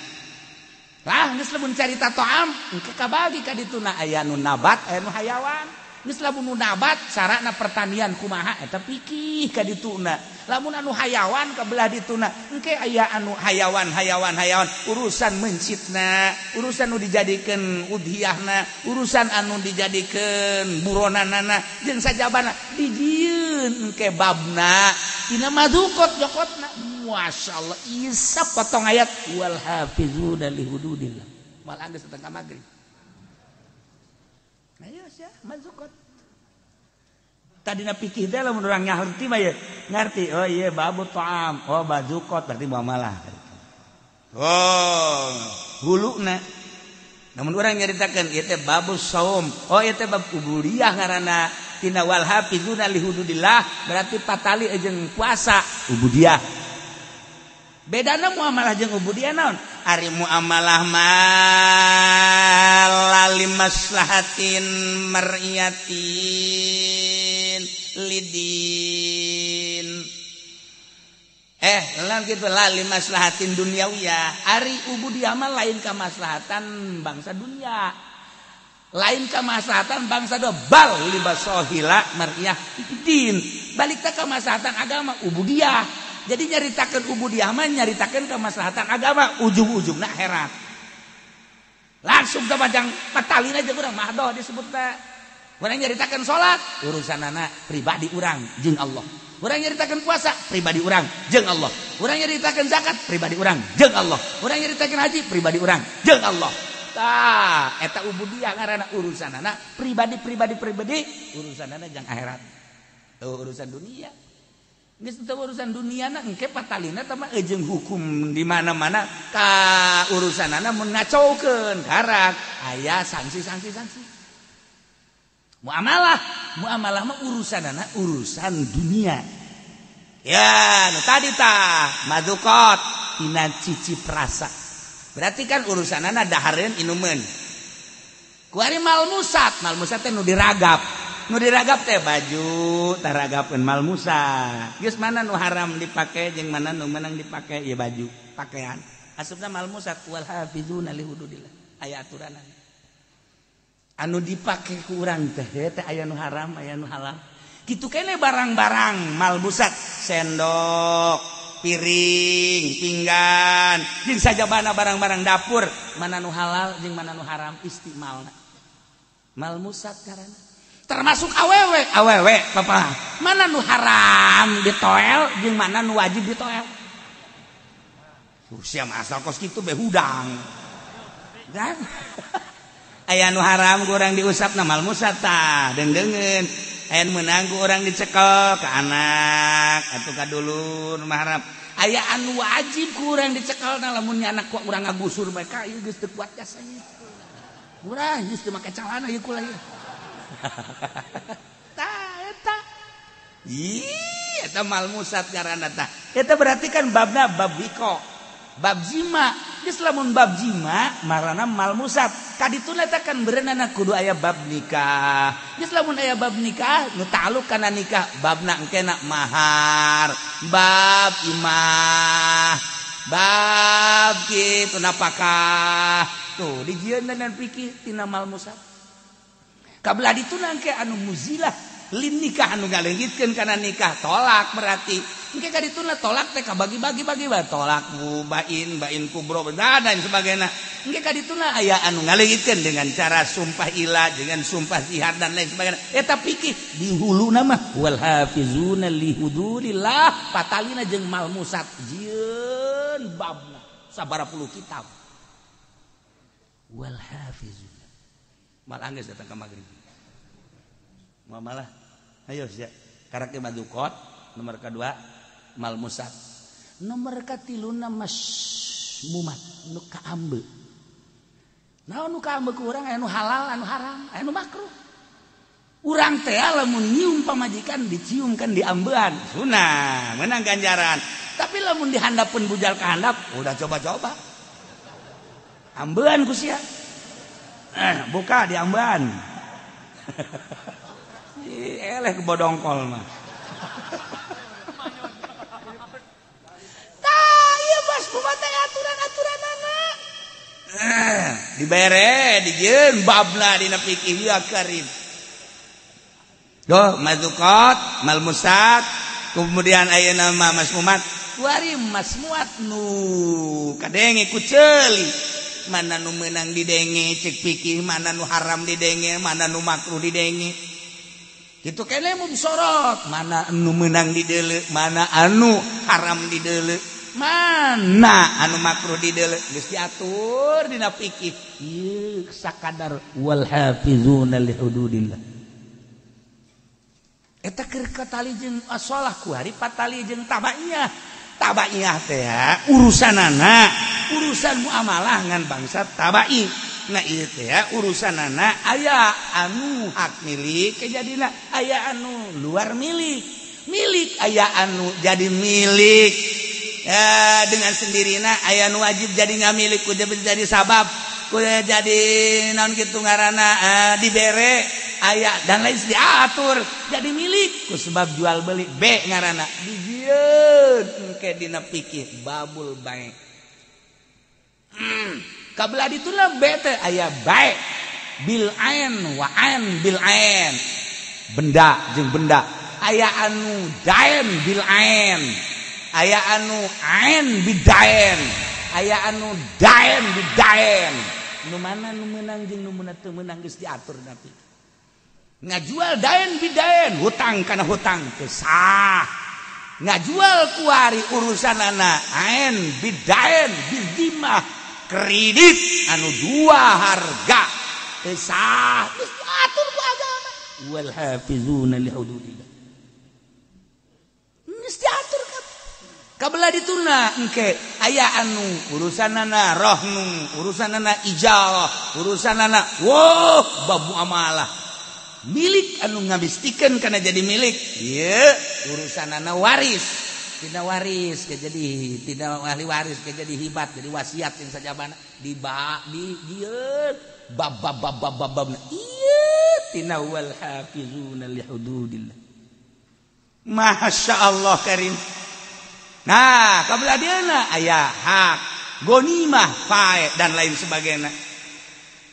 Lah geus lamun carita ta'am engke kabagi ka dituna aya nu nabat, aya nu hayawan. Geus lamun nu nabat carana pertanian kumaha eta pikih ka dituna. Lamun anu hayawan ka belah dituna engke aya anu hayawan hayawan hayawan urusan mencitna, urusan nu dijadikeun udhiyahna, urusan anu dijadikeun buronanana jeung sajabana dijieun engke babna tina madukot jokotna. Masyaallah isap potong ayat wal hafizuna li hududillah. Malah geus datang ka magrib. Ayo sia mazukot. Tadina pikir teh lamun urang ngarti mah ye, ngarti oh iya babu ta'am, oh bazukot berarti muamalah. Oh, huluna. Namun urang nyaritakeun ieu teh babu saum, oh ieu teh bab ubudiyah ngaranna tina wal hafizuna li hududillah berarti patali jeung puasa ubudiyah. Bedana muamalah jeung ubudiyah naon? Ari muamalah mah li maslahatin mar'iyatin lidin. Lain kitu la li maslahatin dunyawiyah. Ari ubudiyah mah lain kamaslahatan bangsa dunia. Lain kamaslahatan bangsa do bal libasohila mar'iyah din. Balik teh kamaslahatan agama ubudiyah. Jadi nyaritakeun ubudiyah mah nyaritakeun kemaslahatan agama ujung-ujungna akhirat. Langsung teh majang patalina jeung urang mahdoh disebutna. Urang nyaritakeun salat urusanana pribadi urang jeung Allah. Urang nyaritakeun puasa pribadi urang jeung Allah. Urang nyaritakeun zakat pribadi urang jeung Allah. Urang nyaritakeun haji pribadi urang jeung Allah. Tah eta ubudiyah ngaranna urusanana pribadi pribadi pribadi urusanana jeung akhirat. Tuh urusan dunia. Geus teu urusan dunia na engke patalina teh mah jeung hukum di mana-mana ka urusanana mun ngacaukeun karak aya sanksi-sanksi sanksi. Muamalah, muamalah mah urusanana urusan dunia. Ya, nu tadi tah mazukot tina cicip rasa. Berarti kan urusanana dahareun inumeun. Kuari malmusat, malmusat teh nu diragap. Nu diragap teh baju taragapkeun malmusa. Geus mana nu haram dipake jeung mana nu meunang dipake ieu baju, pakaian. Asupna malmusat wal hafizuna li hududillah. Aya aturanana. Anu dipake ku urang teh teh aya nu haram, aya nu halal. Kitu keneh barang-barang malmusat, sendok, piring, pinggan, jeung sajabana barang-barang dapur, mana nu halal jeung mana nu haram istimalna. Malmusat karana. Termasuk awewe, awewe papa. Mana nu haram ditoel jeung mana nu wajib ditoel. Usia asal kos kitu be hudang. Dan aya nu haram ku urang diusapna malmusat tah, deungdeungeun. Aya nu meunang ku urang dicekel ka anak atuh ka dulur mah haram. Aya anu wajib ku urang dicekelna lamun nya anak ku urang ngagusur bae ka ieu geus teu kuat jasa ieu. Urang geus teu make calana ieu kula ieu. Tah eta. Ih, eta malmusat ngaranna tah. Eta berarti kan babna bab wiko, bab jima. Geus lamun bab jima marana malmusat. Kadituna teh kan berenana kudu aya bab nikah. Geus lamun aya bab nikah nu ta'alluq kana nikah, babna engkena mahar, bab imah, bab kitu napakah. Tuh dijieun dan pikir tina malmusat. Kabelah dituna engke anu muzilah lin nikah anu ngaleungitkeun kana nikah tolak berarti engke ka dituna tolak teh kabagi-bagi bagi bae tolak bain bain kubro dan lain sebagainya engke ka dituna aya anu ngaleungitkeun dengan cara sumpah ilah dengan sumpah zihar dan lain sebagainya eta pikir di huluna mah wal hafizuna li hududillah patalina jeung malmusat jieun babna sabaraha puluh kitab wal hafizuna mal anggeus datang ka magrib. Muamalah. Ayo sia. Karak teh madukot nomor kedua malmusat. Nomor katiluna masmumat nu kaambe. Naon nu kaambe ku urang aya nu halal, anu haram, aya nu makruh. Urang teh lamun nyium pamajikan dicium kan diambean, sunah, menang ganjaran. Tapi lamun dihandapun bujal ka handap udah coba-coba. Ambean ku sia. Buka di ambean. Eleh kebodongkol mah. Tah ieu bos kumaha teh aturan-aturanana. Dibere dijieun babna dina fikih ya karim. Doh mazukot malmusat kemudian ayeuna mah masmumat kuari masmuat nu kadenge ku ceuli mana nu meunang didenge cek fikih mana nu haram didenge mana nu makruh didenge kitu keneh mubsorot mana nu meunang dideuleu mana anu haram dideuleu mana anu makruh dideuleu geus diatur dina fikih ieu sakadar wal hafizuna li hududillah. Eta keur katali jeung asolah kuari patali jeung tabaiyah. Tabaiyah teh urusanana urusan muamalah ngan bangsa tabai. Nah ieu teh urusanana aya anu hak milik kejadina aya anu luar milik. Milik aya anu jadi milik. Dengan sendirina aya nu wajib jadi ngamilik kudu jadi sabab kudu jadi naon kitu ngaranna dibere aya dan lain diatur jadi milik ku sebab jual beli B ngaranna dijieun engke dina pikir babul bae. Kabelah dituna B teh aya bae bil ain wa ain bil ain benda jeung benda aya anu dain bil ain aya anu ain bidaen aya anu daen bidaen nu mana nu meunang jeung nu teu meunang geus diatur tapi ngajual daen bidaen hutang kana hutang teu sah ngajual kuari urusanana ain bidaen bidimah kredit anu dua harga teu sah geus diatur ku agama wal hafizuna li hududillah geus diatur. Kabelah dituna engke aya anu urusanana rohnu urusanana ijarah urusanana wow bab muamalah milik anu ngabistikeun kana jadi milik ieu urusanana waris tidak waris ke jadi tidak ahli waris ke jadi hibat jadi wasiat yang sajabana di ba di dieu bab bab bab bab bab ieu tina wal hafizuna li hududillah. Masya Allah karim. Nah, kabelah dieuna aya hak, gonimah, fae dan lain sebagainya.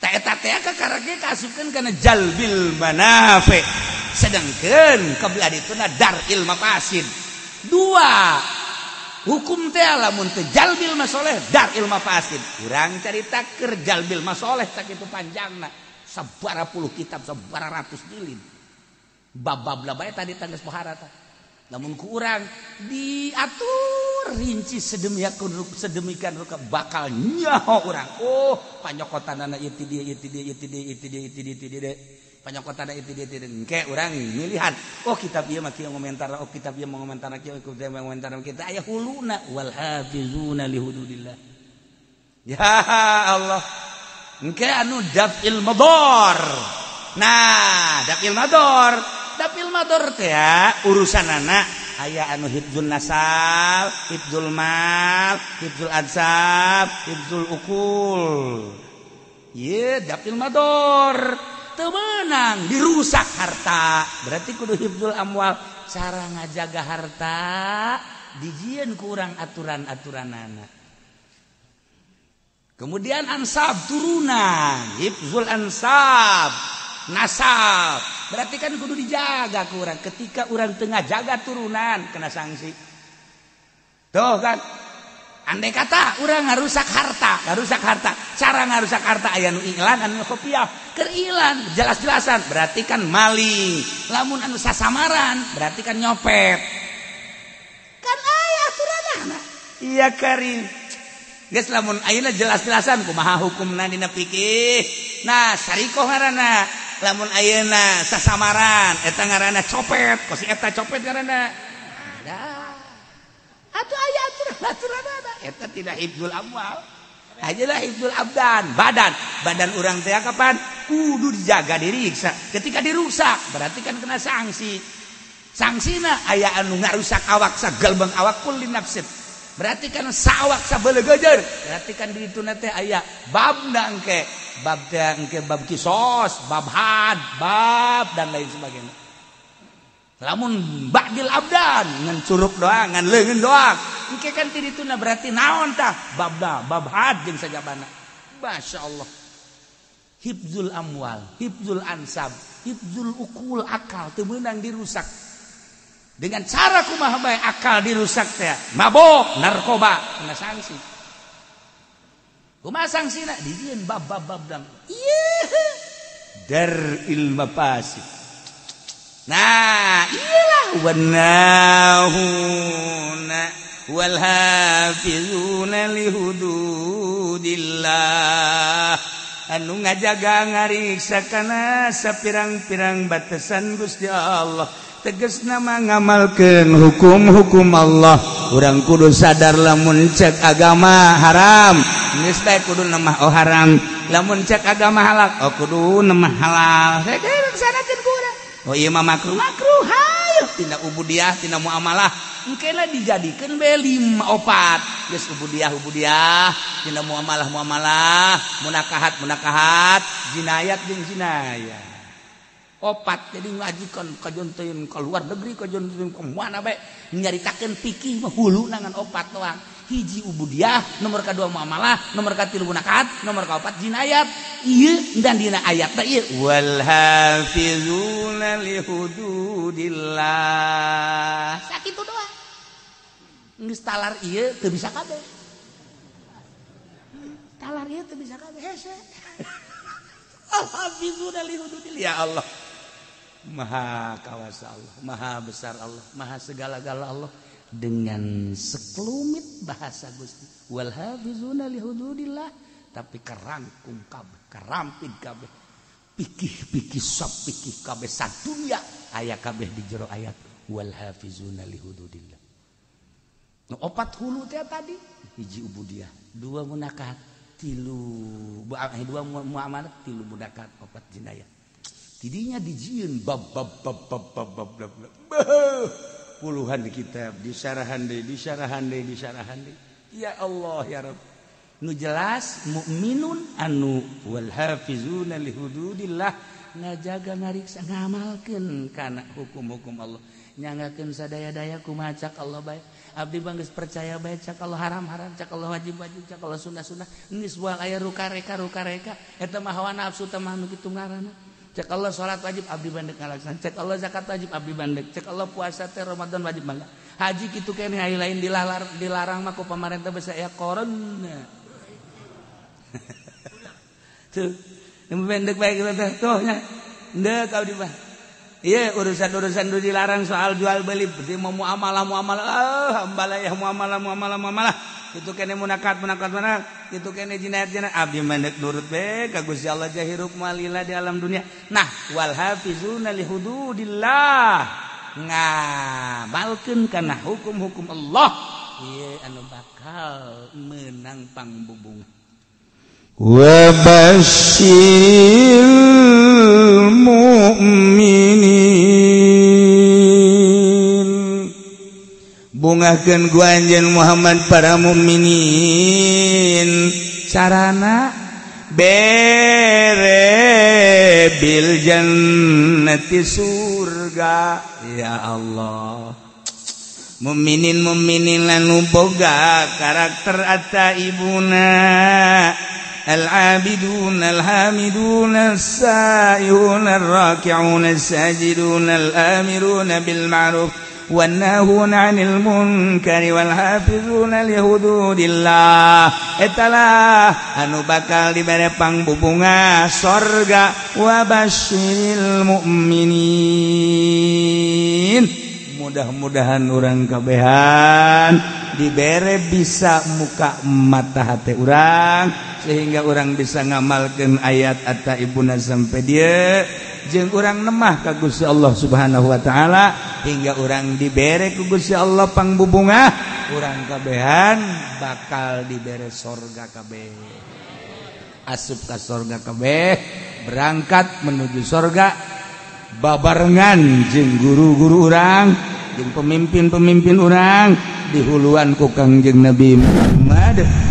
Ta eta teh kakarake kaasupkeun kana jalbil manafi. Sedangkeun kabelah dituna daril mafasid. Dua hukum teh lamun teu jalbil masoleh, daril mafasid. Urang carita keur jalbil masoleh tak kitu panjangna, sabaraha puluh kitab, sabaraha ratus jilid. Bab-bab bae tadi tangges pohara tah. Namun kurang diatur rinci sedemikian rupa bakal nyaho urang. Oh, panyokotanana ieu ti dieu ieu ti dieu ieu ti dieu ieu ti dieu ieu ti dieu ti dieu. Panyokotanana ieu ti dieu ti dieu. Engke urang milihan. Oh, kitab ieu mah kieu ngomentar, oh kitab ieu ngomentar kieu, kitab ieu ngomentar kieu. Aya huluna wal hafizuna li hududillah. Ya Allah. Engke anu daf'il madar. Nah, daf'il madar. Dapil mador teh urusanana aya anu hifdzul nasab, hifdzul mal, hifdzul ansab, hifdzul ukul. Ieu dapil mador teu meunang dirusak harta. Berarti kudu hifdzul amwal, cara ngajaga harta dijieun ku urang aturan-aturanana. Kemudian ansab turunan, hifdzul ansab, nasab. Berarti kan kudu dijaga ku urang. Ketika urang tengah jaga turunan kena sanksi. Tuh kan. Andai kata urang ngarusak harta, ngarusak harta. Cara ngarusak harta aya nu iklan anu kopiah. Keur ilan jelas-jelasan berarti kan maling. Lamun anu sasamaran berarti kan nyopet. Kan aya aturanana. Iya karim. Geus lamun ayeuna jelas-jelasan kumaha hukumna dina fikih. Nah, sarikoh ngaranna. Lamun ayeuna sasamaran eta ngaranna copet, kos eta copet ngaranna. Dah. Atuh aya aturan-aturanana. Eta tidak hifdzul amwal. Ajalah hifdzul abdan, badan. Badan urang teh kapan kudu dijaga diriksa. Ketika dirusak berarti kan kena sanksi. Sanksina aya anu ngarusak awak sagalbang awak kulli nafsin. Berarti kan sawak sabelegejer. Berarti kan di ditu teh aya babna engke, bab teh engke bab kisos, bab had, bab dan lain sebagainya. Lamun ba'dil abdan ngan curug doang, ngan leungeun doang. Engke kan ti dituna berarti naon tah? Babna, bab had jeung sajabana. Masya Allah. Hifzul amwal, hifzul ansab, hifzul ukul, akal teu meunang dirusak. Dengan cara kumaha bae akal dirusak teh, mabok, narkoba, kena sanksi. Kumaha sangsina? Dijieun bab-bab dang. Ieu daril mafasid. Nah, iyalah wanahuna wal hafizuna lihududillah. Anu ngajaga ngariksa kana sapirang-pirang batasan Gusti Allah. Tegasna mah ngamalkeun hukum-hukum Allah. Urang kudu sadar lamun cek agama haram, geus bae kudu nemah oh haram. Lamun cek agama halal, oh kudu nemah halal. Laksanakeun ku urang. Oh ieu mah makruh, makruh hayu tina ubudiah, tina muamalah. Engkena dijadikeun bae 5 4. Geus ubudiah ubudiah, tina muamalah muamalah, munakahat munakahat, jinayat jeung jinayat. Opat jadi ngajikan kajonteun ka luar negeri kajonteun ka mana bae nyaritakeun fikih mah huluna ngan opat doang. Hiji ubudiah, nomor kadua muamalah, nomor katilu munakahat, nomor kaopat jinayat. Ieu dan dina ayat teh ieu wal hafizuna li hududillah. Sakitu doang. Geus talar ieu teu bisa kabeh. Talar ieu teu bisa kabeh hese. Al hafizuna li hududillah. Ya Allah. Maha kawasa Allah, maha besar Allah, maha segala-gala Allah. Dengan sekelumit bahasa Gusti wal hafizuna li hududillah, tapi kerangkum kabeh, kerampit kabeh, pikih-pikih sop pikih kabeh sadunya aya kabeh di jero ayat wal hafizuna li hududillah. Nu opat hulu teh tadi, hiji ubudiah, dua munakahat, tilu dua muamalah, tilu munakahat, opat jinayah. Tidinya dijieun bab bab bab bab bab bab bab. Puluhan kitab disarahan deui, disarahan deui, disarahan deui. Ya Allah ya Rabb. Nu jelas mukminun anu wal hafizuna li hududillah, ngajaga ngariksa ngamalkeun kana hukum-hukum Allah. Nyangakeun sadaya-daya kumaha cak Allah bae. Abdi mah geus percaya bae cak Allah haram-haram, cak Allah wajib-wajib, cak Allah sunnah-sunnah. Geus buang aya rukareka-rukareka eta mah hawa nafsu teh mah nu kitu ngaranna. Cek Allah salat wajib abdi bandek ngalaksanaan, cek Allah zakat wajib abdi bandek, cek Allah puasa teh Ramadan wajib mangga. Haji kitu keneh aya lain dilarang mah ku pamarentah basa aya corona. Tuh, nu bandek bae kitu teh tuh nya. Ndek abdi mah. Ieu urusan-urusan nu dilarang soal jual beli, berarti mau muamalah muamalah, ah ambalayah muamalah muamalah muamalah. Itu kene munakat munakat munakat, itu kene jinayat jinayat, abdi mandek nurut be ka Gusti Allah jahirup malila di alam dunia. Nah, wal hafizuna li hududillah, ngamalkeun kana hukum-hukum Allah, ieu anu bakal menang pangbubung. Wa basyiril mu'minin, bungahkeun ku anjeun Muhammad para mukminin. Carana bere bil jannati surga. Ya Allah, mukminin mukminin anu boga karakter ataibuna al-abidun al-hamidun as-saihun ar-raki'un as-sajidun al-amirun bil ma'ruf wan-nahun 'anil munkari wal hafizuna li hududillah. Etalah anu bakal dibere pangbubunga sorga. Wa basyiril mu'minin. Mudah-mudahan urang kabehan dibere bisa muka mata hati urang sehingga urang bisa ngamalkeun ayat at-taibuna sampai dia jeung urang nemah ka Gusti Allah Subhanahu wa taala hingga urang dibere ku Gusti Allah pangbubungah urang kabehan bakal dibere sorga kabeh, asup ka sorga kabeh, berangkat menuju sorga babarengan jeung guru-guru urang, jeung pemimpin-pemimpin urang dihuluan ku Kangjeng Nabi Muhammad.